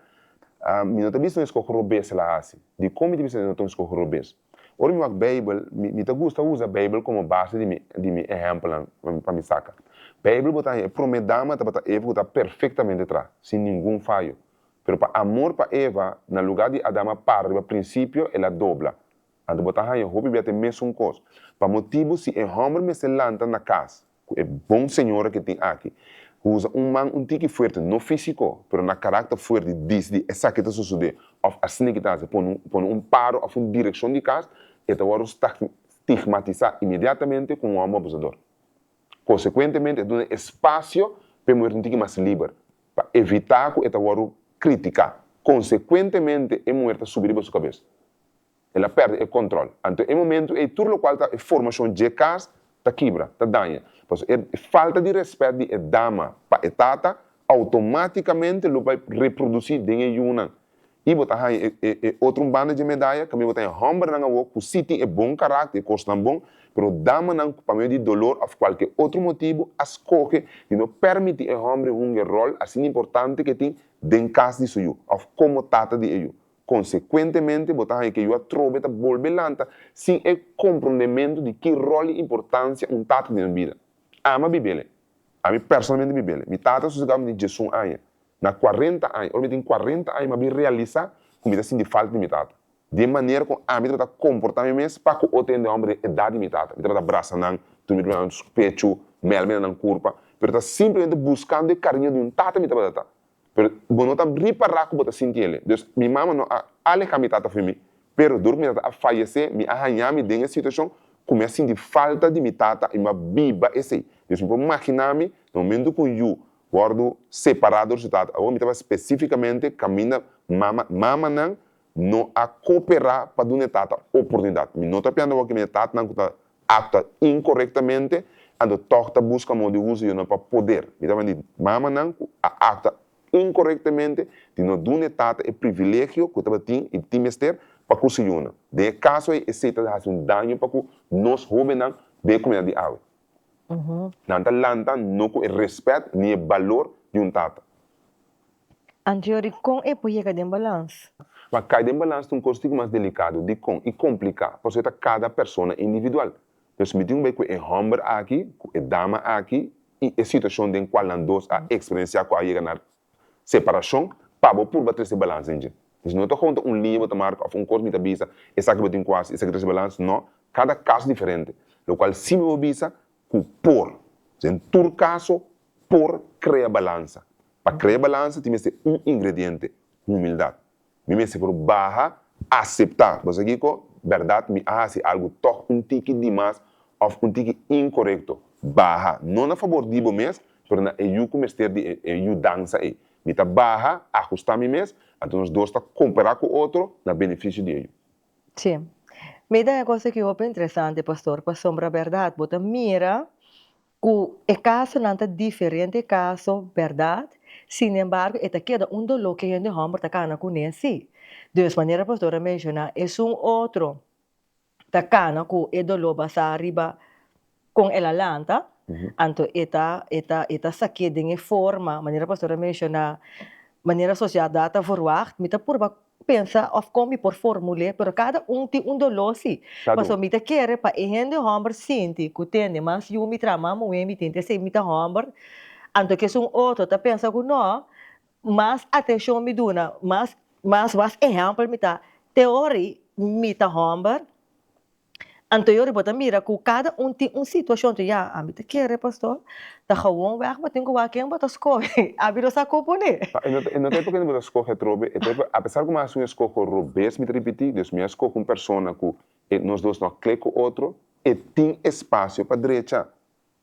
Mi no ta bisa un eskoho robes el a hasi. Dikon mi ta bisa no ta un eskoho robes? Ora mi wak Beibel, mi mi ta gusta usa Beibel komo base di mi di mi ehèmpelnan pa mi saka. Beibel bo ta haña e promé dama tabata Eva ku ta perfektamente traha, sin ningun fayo. Pero pa amor pa Eva, na lugá di Adam a para riba prinsipio, el a dobla. Anto bo ta haña hopi bia ta e mesun kos. Pa motibu si e hòmber mester lanta na kas ku e bon señora ke tin aki, usa un man un tiki fuerte, no físiko, pero na karakter fuerte, disidi esaki ta sosodé òf asina ki ta hasi, pone un pone un paro òf un direkshon di kas, e ta wòrdu stigmatisá inmediatamente komo un hòmber abusador. Konsekuentemente e duna espasio pa e muher ta un tiki mas liber. Pa evitá ku e ta wòrdu kritiká. Konsekuentemente e muher ta subi riba su kabes. El a pèrdè e kòntròl. Anto e momentu ei tur lokual ta e formashon dje kas ta kibra, ta daña. Pasobra e falta di rèspèt di e dama pa e tata outomátikamente lo bai reprodusí den e yunan. I bo ta haña e e e otro un banda dje medaya, kaminda bo ta haña hòmbernan awor ku sí tin e bon karakter, e kosnan bon, pero damanan ku pa medio di dolor òf kualke otro motibu a skohe di no pèrmití e hòmber hunga e ròl asina importante ku e tin den kas di su yu òf komo tata di e yu. Konsekuentemente bo ta haña ku e yu atrobe ta bolbe lanta sin e komprondementu di ki ròl i importansia un tata tin den bida. Ama bibele. Ami personalmente bibele. Mi tata a sosegá mi tin diesun aña. Na kuarenta aña, ora mi tin kuarenta aña mi a bin realisá ku mi ta sinti falta di mi tata. Di e manera ku ami tabata komportá mi mes pa ku otro hende hòmber den edat di mi tata. Mi tabata brasa nan, drumi riba nan pechu, mèlmi na nan kurpa. Pero ta simplemente buskando e kariño di un tata mi tabata ta. Pero bo no ta ripará ku bo ta sinti el'e. Dus mi mama no a alehá mi tata for mi, pero dor ku mi tata a fayesé, mi a hañá mi den e situashon ku mi a sinti falta di mi tata i mi a biba esei. Dus mi por maginá mi na momentu ku un yu wòrdu separá dor su tata. Awor mi tabata spesífikamente kaminda mama, mamanan no a koperá pa duna e tata oportunidat. Mi no ta piando awor ku mi e tatanan ku ta aktua inkorektamente, anto tòg ta buska modo di usa yonan pa poder. Mi ta di mamanan ku a aktua inkorektamente di no duna e tata e privilegio ku e tabatin i tin mester pa ku su yunan. Den e kaso ei esei ta hasi un daño pa ku nos hóbennan den e komunidat di awe. Nan ta lanta no ku e rèspèt ni e balor di un tata. Anterior kon e por yega den balans? Pa kai den balans ta un kos tiki mas delikado, dikon? I kompliká, pasobra e ta kada persona individual. Dus mi tin ku bai ku e hòmber aki, ku e dama aki i e situashon den kual nan dos a eksperensiá ku a yega na separashon pa bo purba trese balans den dje. Dus no ta gewoon ta un liña bo ta marka òf un kos mi ta bisa esaki bo tin ku hasi, esaki trese balans, no, kada kaso diferente. Lokual si mi bo bisa ku por, den tur kaso por krea balansa. Pa krea balansa tin mester un ingrediente, humildat. Mi mester por baha, aseptá, bo sa kiko? Bèrdat mi a hasi algu tòg un tiki dimas òf un tiki inkorekto. Baha, no na fabor di bo mes, pero na e yu ku mester di e yudansa ei. Mi ta baha, ahustá mi mes, anto nos dos ta kompará ku otro na benefisio di e yu. Sí. Mi ta e kos aki hopi interesante, pastor, pasobra bèrdat bo ta mira Ku e kasonan ta diferente kaso, bèrdat? Sinembargo, e ta keda un doló ku e hende hòmber ta kana kuné sí. Dus, manera pastor a menshoná, esun otro ta kana ku e doló basá riba kon el a lanta, anto e ta e ta e ta sak'é den e forma, manera pastor a menshoná, manera sosiedat ta verwagt, mi ta purba pensa of kon mi por formul'é, pero kada un tin un doló si. Pasobra mi ta kere pa e hende hòmber sinti ku tende mas yu mi traha, mas muhé mi tin, esei mi ta hòmber, anto ke esun otro ta pensa ku nò, mas atenshon mi duna, mas mas mas ehèmpel mi ta, te ora mi ta hòmber. Anto yori bo ta mira ku kada un tin un situashon, anto ya, ami ta kere pastor, ta gewoon wèg bo tin ku wak ken bo ta skohe, ami no sa kon pone. Pa e no ta e no ta e pakindo bo ta skohe atrobe, e ta e apesar ku mi a hasi un eskoho robes mi ta ripití, dus mi a skohe un persona ku e nos dos no a klek ku otro, e tin espasio pa drecha.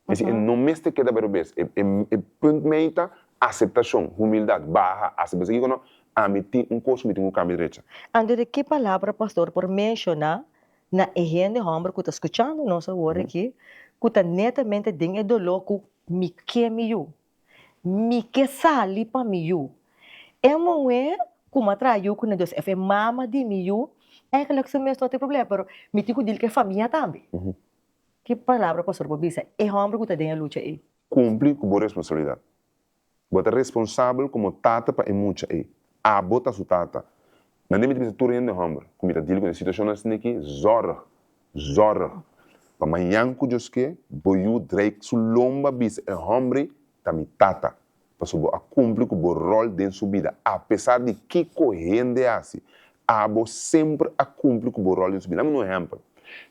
Mester e no mester keda bay robes. E e e punt mei ta aceptacion, humildad, baha, acepta. Sa kiko no? Ami tin un cos cu mi tin cu cambia drecha. Anto di ki palabra pastor por menciona na e hende homber cu ta scuchando nos awor aki cu ta netamente den e dolor cu mi ke mi yu, mi ke sali pa mi yu. E muhe cu mi a traha yu cu ne dus of e mama di mi yu eigenlijk su mes no tin problema pero mi tin cu deal cu e famia tambe. Ki palabra pastor por bisa e hòmber ku ta den e lucha ei? Kumpli ku bo responsabilidat. Bo ta responsabel komo tata pa e mucha ei. Abo ta su tata. Mende mi ta bisa tur hende hòmber ku mi ta deal ku e situashonnan asina aki, zòrg, zòrg pa mañan ku Dios ke, bo yu drei su lomba bisa e hòmber ei ta mi tata. Pasobra bo a kumpli ku bo ròl den su bida. Apesar di kiko hende hasi, abo semper a kumpli ku bo ròl den su bida. Dame un ehèmpel.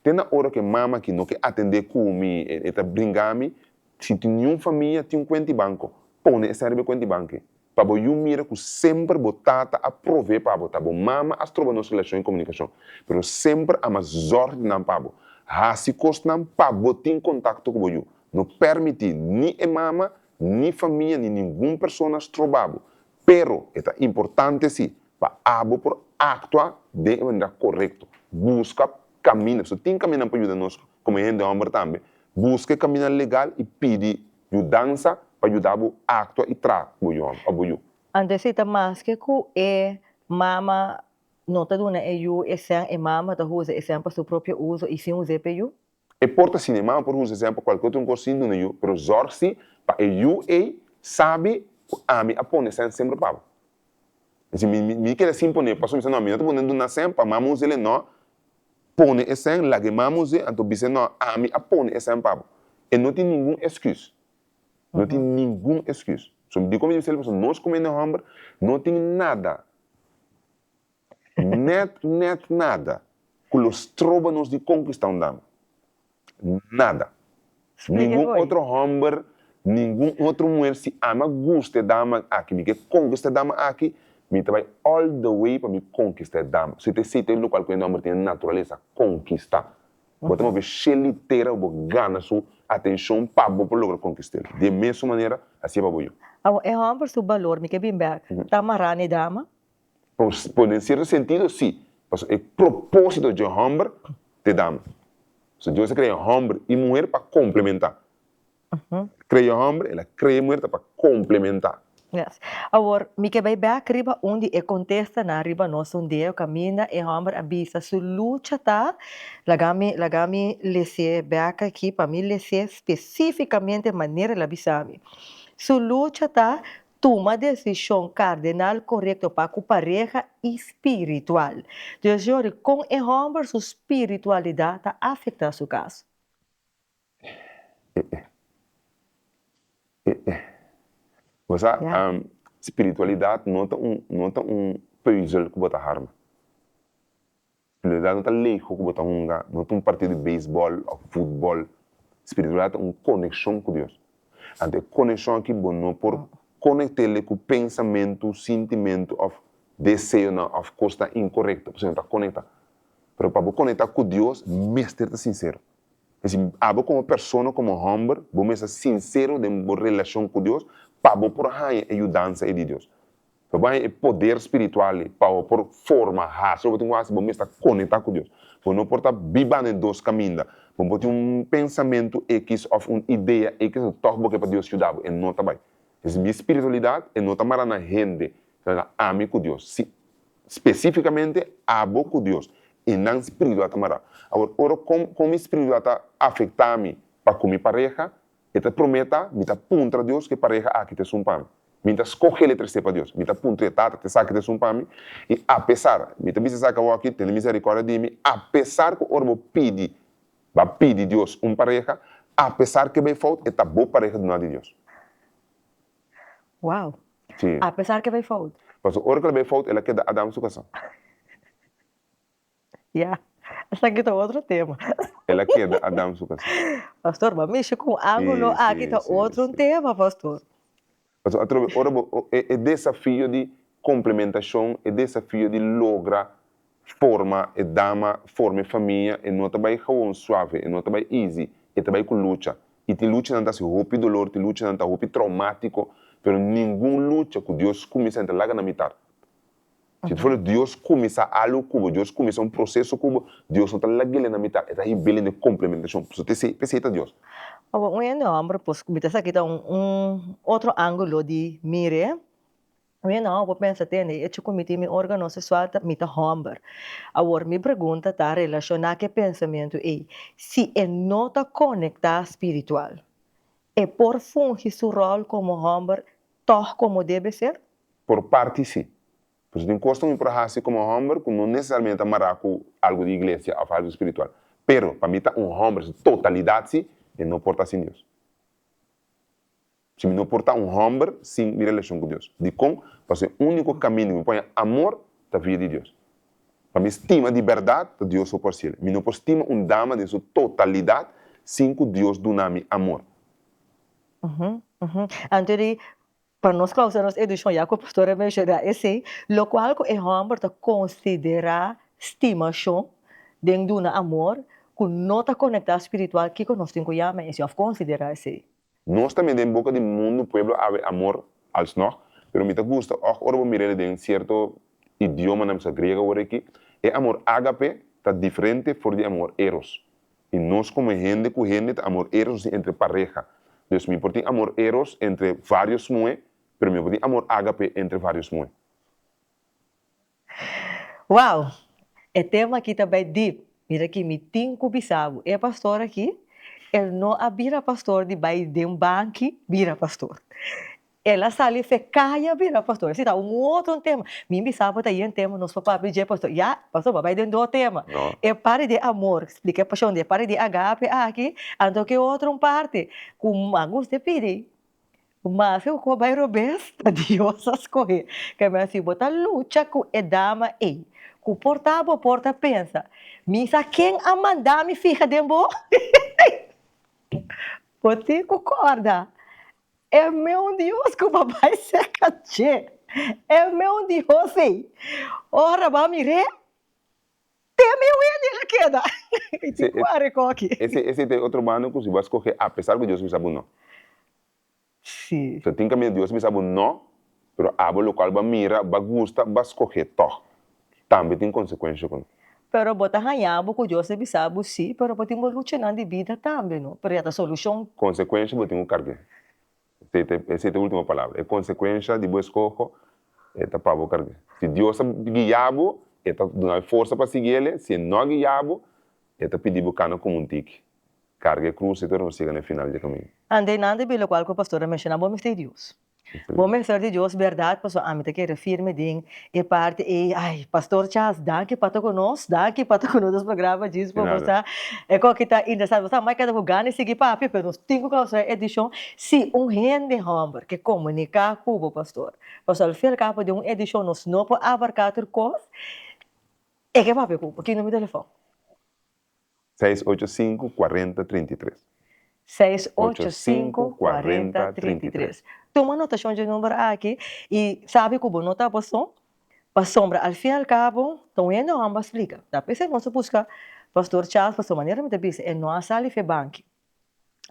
Te na ora ku e mama aki no ke atendé ku mi, e ta bringa mi, si tin niun famia tin un kuenta di banko, pone esei riba e kuenta di banko ei. Pa bo yu mira ku semper bo tata a provee pa bo. Ta bo mama a stroba nos relashon i komunikashon, pero semper ama zòrg di nan pa bo. Hasi kosnan pa bo tin kontakto ku bo yu. No pèrmití ni e mama Ni famia ni ningun persona stroba bo, pero e ta importante si pa abo por actua den e manera corecto. Busca caminda, pasobra tin camindanan pa yuda nos como hende homber tambe. Busca e caminda legal y pidi yudansa pa yuda bo actua y traha cu bo yu homber of bo yu. Anto esei ta maske cu e mama no ta duna e yu e sèn, e mama ta usa e sèn pa su propio uso y sin us'é pa e yu? E por ta asina, e mama por usa esei pa kualke otro kos sin duna yu, pero zòrg si pa e yu ei sabi ku ami a pone esei semper pa bo. Esei mi mi keda sin pone, pasobra mi sa no, mi no ta pone duna esei pa mama usa el, no, pone esei, laga e mama usa anto bisa no, ami a pone esei pa bo. E no tin ningun esküs, no tin ningun esküs. So dikon mi ta bisa el pasobra nos komo hende hòmber no tin nada. Net net nada ku lo stroba nos di konkistá un dama. Nada. Splika Ningun koe. otro hòmber. Ningun otro muher si ami a gusta e dama aki, mi ke konkista e dama aki, mi ta bai all the way pa mi konkista e dama. So esei ta e lokual ku e hòmber tin e naturalesa, konkista. Bo ta move shel di tera pa bo gana su atenshon pa bo por logra konkist'el. Di e mesun manera, hasié pa bo yu. Awor, e hòmber su balor, mi ke bin bèk, ta mará na e dama? Por den sierto sentido, sí. Pasobra e propósito dje hòmber ta e dama. So Dios a krea hòmber i muher pa komplementá. Krea hòmber, el a krea muher ta pa komplementá. Yes. Awor, mi ke bai bèk riba un di e kontestanan riba nos sondeo kaminda e hòmber a bisa su lucha ta, laga mi, laga mi les'é bèk aki pa mi les'é spesífikamente manera el a bisa mi. Su lucha ta tuma desishon kardenal korekto pa ku pareha i spiritual. Dus Jori, kon e hòmber su spiritualidat ta afektá su kas? Bo sa, spiritualidat no ta un, no ta un pùzel ku bo ta harma. Spiritualidat no ta lego ku bo ta hunga, no ta un partido di beisbòl òf futbòl. Spiritualidat ta un konekshon ku Dios. Anto e konekshon aki bo no por konekt'é ku pensamentu, sintimentu òf deseonan òf kosnan inkorekto, pasobra no ta konektá. Pero pa bo konektá ku Dios mester ta sinsero. Esei, abo komo persona, komo hòmber, bo mester sinsero den bo relashon ku Dios pa bo por haña e yudansa ei di Dios. Pa bo haña e poder spiritual ei, pa bo por forma, hasi loke bo tin ku hasi, bo mester konektá ku Dios. Bo no por ta biba den dos kaminda. Bo por tin un pensamentu ekis òf un idea ekis, anto tòg bo ke pa Dios yuda bo. E no ta bai. Esei, mi spiritualidat e no ta mará na hende, ta na ami ku Dios. Si Spesífikamente abo ku Dios i nan spiritual ta mará. Awor, ora kon kon mi spiritual ta afektá mi pa ku mi pareha, e ta promé ta, mi ta puntra Dios ku e pareha aki ta esun pa mi. Mi ta skohe el tresé pa Dios. Mi ta puntra e Tata, ta esaki ta esun pa mi? I apesar, mi ta bisa esaki awor aki, tene miserikòrdia di mi, apesar ku ora bo pidi, bo a pidi Dios un pareha, apesar ku e bai fout, e ta bo pareha duná di Dios. Wow. Sí. A pesar ke bai fout. Pasobra ora ku el a bai fout, el a keda Adam su kasá. Ya, esaki ta otro tema. El a keda Adam su kasá. Pastor, bo a mishi ku un ángulo Sí, aki sí, ta sí, otro un sí. tema, pastor. Pasobra atrobe ora bo, e e desafio di komplementashon, e desafio di logra forma e dama, forma e famia, e no ta bai gewoon suave, e no ta bai easy, e ta bai ku lucha. I tin luchanan ta hasi hopi dolor, tin luchanan ta hopi traumátiko, pero ningun lucha ku Dios kuminsá e ta laga na mitar. Si ta for Dios kuminsá algu ku bo, Dios kuminsá un proseso ku bo, Dios no ta lag'el na mitar, e ta hib'el den e komplementashon. Pasobra p'esei, p'esei ta Dios. Awor, un hende hòmber, pues, mi ta sa ki ta un un otro ángulo di mir'é. Mi no por pensa tende e hecho cu mi tin mi organo sexual ta mi ta homber. Awor mi pregunta ta relaciona cu e pensamento ey, si e no ta conecta spiritual, e por fungi su rol como homber toch como debe ser? Por parti si. Pasobra tin cosnan mi por haci como homber cu no necesariamente ta mara cu algo di iglesia of algo spiritual. Pero pa mi ta un homber su totalidad si, e no por ta sin Dios. Si mi no por ta un hòmber sin mi relashon ku Dios. Dikon? Pasobra e úniko kaminda ku mi por haña amor ta via di Dios. Pa mi stima di bèrdat, ta Dios so por hasiel. Mi no por stima un dama den su totalidat sin ku Dios duna mi amor. Anto di, pa nos kousa nos edishon, ya ku pastor a menshoná esei, lokual ku e hòmber ta konsiderá stimashon den duna amor ku no ta konektá spiritual, kiko nos tin ku yama esei òf konsiderá esei? Nos tambe den boca di mundo pueblo awe amor alsnog, pero mi ta gusta og ora bo mir'el den cierto idiomanan bisa griego awor aki, e amor ágape ta diferente for di amor eros. Y nos como hende cu hende ta amor eros nos tin entre pareha. Dus mi por tin amor eros entre varios muhe, pero mi no por tin amor ágape entre varios muhe. Wow! E tema aki ta bai deep. Mira aki, mi tin ku bisa bo, e pastor aki, el no a bira pastor di bai den banki bira pastor. El a sali fe kaya bira pastor. Esei ta un otro tema. Mi bisa bo ta yen tema nos por papia dje pastor. Ya, pastor bo a bai den dos tema. E parti di amor, splika e pashon di e parti di agape aki, anto ke otro un parti ku mas gusta pidi. Maske ku bo bai robes, ta Dios a skohe. Keme si bo ta lucha ku e dama ei, ku por ta bo por ta pensa, Mi sa ken a manda mi fiha den bo? Bo tin ku kòrda. E meun Dios ku bo a bai serka dje. E meun Dios ei. Ora bo a mir'é, te meun hende el a keda. I tin ku a rekoki. Ese ese ta e otro banda ku si bo a skohe apesar ku Dios a bisa bo no. Si. So tin kaminda Dios a bisa bo no, pero abo lokual bo a mira, bo a gusta, bo a skohe tòg. Tambe tin konsekuensha ku no. Pero bo ta haña bo ku Dios a bisa bo si, pero bo tin bo luchanan di bida tambe no, pero ya ta solushon. Konsekuensha bo tin ku karg'é. Esei ta esei ta e ultimo palabra. E konsekuensha di bo eskoho e ta pa bo karg'é. Si Dios a guia bo, e ta duna bo e forsa pa sigui el, si e no a guia bo, e ta pidi bo kana komo un tiki. Karga e krus i tur nos yega na e final di e kaminda. Ande nan ta bira lokual ku pastor a menshoná, bo mester di Dios. Bo mester di Dios berdad pasobra ami ta kere firme den e parti ei. Ai, Pastor Charles, danki pa ta ku nos, danki pa ta ku nos nos programa djis pa bo sa e koki ta interesante. Bo sa mai keda ku gana di sigui papia, pero nos tin ku klausura e edishon. Si un hende hòmber ke komuniká ku bo, Pastor, pasobra al fin al kabo den un edishon nos no por abarká tur kos, e ke papia ku bo, ki numero di telefòn? 685 40 33. 685 40 33. Tuma notashon dje number aki i sabi ku bo no ta boso, pasobra al fin al kabo ta un hende hòmber a splika. Ta p'esei nos a buska Pastor Charles pasobra manera mi ta bisa e no a sali f'e banki.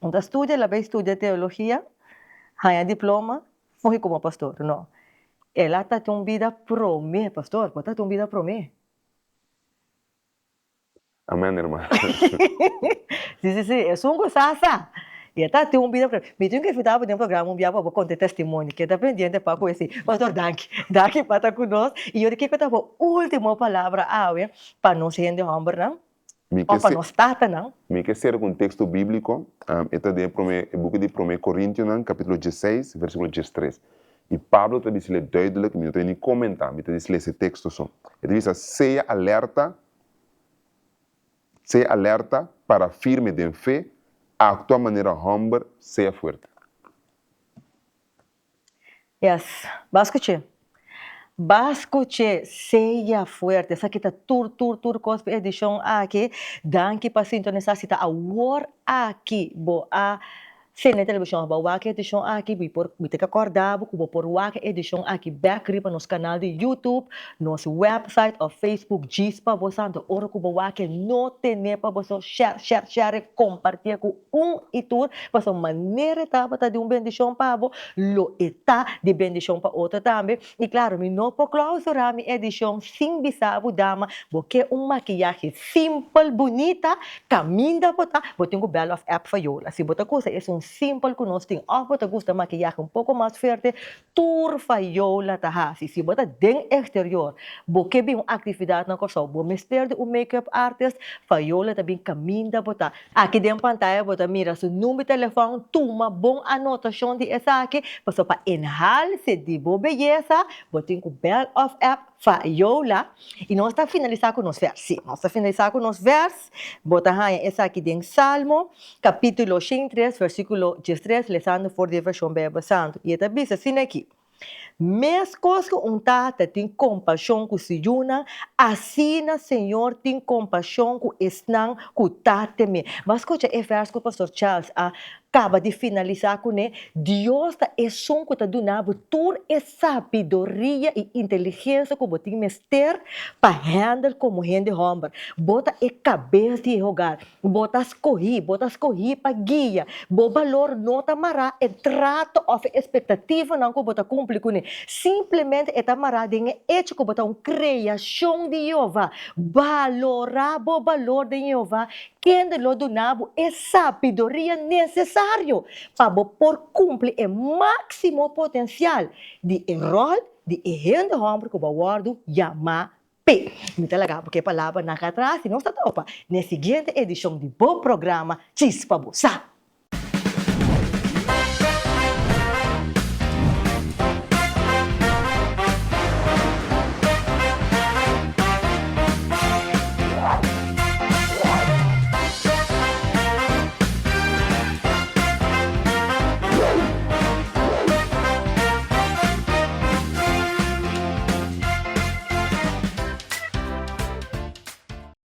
Un ta studia, el a bai studia teologia, haña diploma, fungi komo pastor. No. El a ta un bida promé, pastor, bo ta un bida promé. Amen hermano. Si si si, esun ku sa sa. I e ta tin un bida Mi tin ku invita bo den programa un bia pa bo konta e testimonio. Keda pendiente pa ku esei. Pastor danki, danki pa ta ku nos. I yori kiko ta bo ultimo palabra awe pa nos hende hòmbernan òf pa nos tatanan? Mi ke sera ku un teksto bíbliko. E ta den e promé e buki di Promé Korintionan kapítulo dieseis versíkulo diestres. I Pablo ta bis'le duidelijk, mi no ta ni komentá, mi ta disi lesa e teksto so. E ta bisa, Sea alerta Sea alerta, para firme den fe, actua manera homber, sea fuerte. Yes, ba scuché. Ba scuché, sea fuerte. Esaki ta tur, tur, tur cos pa e edicion aki. Danki pa sintonisa. Si ta awor aki bo a Sende televishon bo a wak e edishon aki, mi por mi ta ke kòrda bo ku bo por wak e edishon aki bèk riba nos kanal di YouTube, nos wèpsait òf Facebook djis pa bo sa. Anto ora ku bo wak e no tene pa boso share share share kompartié ku un i tur pasobra manera e tabata di un bendishon pa bo lo e ta di bendishon pa otro tambe. I klaro mi no por klausurá mi edishon sin bisa bo dama bo ke un makiyahe Simpel bunita, caminda bo ta, bo tin cu bel of app Fayola. Si bo ta gusta esun simpel cu nos tin of bo ta gusta makiyahe un poco mas fuerte, tur Fayola ta haci. Si bo ta den exterior, bo ke bin un actividad na Corsou, bo mester di un make-up artist, Fayola ta bin caminda bo ta. Aki den pantaya bo ta mira su number di telefon, tuma bon anotacion di esaki, pasobra pa enhalce di bo beyesa, bo tin cu bel of app Fayola, i nos ta finalisá ku nos vèrs. Sí, nos ta finalisá ku nos vèrs. Bo ta haña esaki den Salmo, kapítulo 103, versíkulo 13, lesando for di e vershon Beibel Santu. I e ta bisa asina aki, Meskos ku un tata tin kompashon ku su yunan, asina Señor tin kompashon ku esnan ku ta tem'é. Bo a skucha e vèrs ku Pastor Charles a kaba di finalisá kuné? Dios ta esun ku ta duna bo tur e sabiduria i inteligensia ku bo tin mester pa hèndel komo hende hòmber. Bo ta e kabes di e hogar. Bo ta skohí. Bo ta skohí pa guia. Bo balor no ta mará e trato òf e espektativanan ku bo ta kumpli kuné. Simplemente e ta mará den e echo ku bo ta un kreashon di Jehová. Balorá bo balor den Jehová, kende lo duna bo e sabiduria nesesario pa bo por kumpli e máksimo potensial di e ròl di e hende hòmber ku bo a wòrdu yamá p'e. Mi ta laga bo ku e palabranan atras i nos ta topa na e siguiente edishon di bo programa Chispa Bo Sa.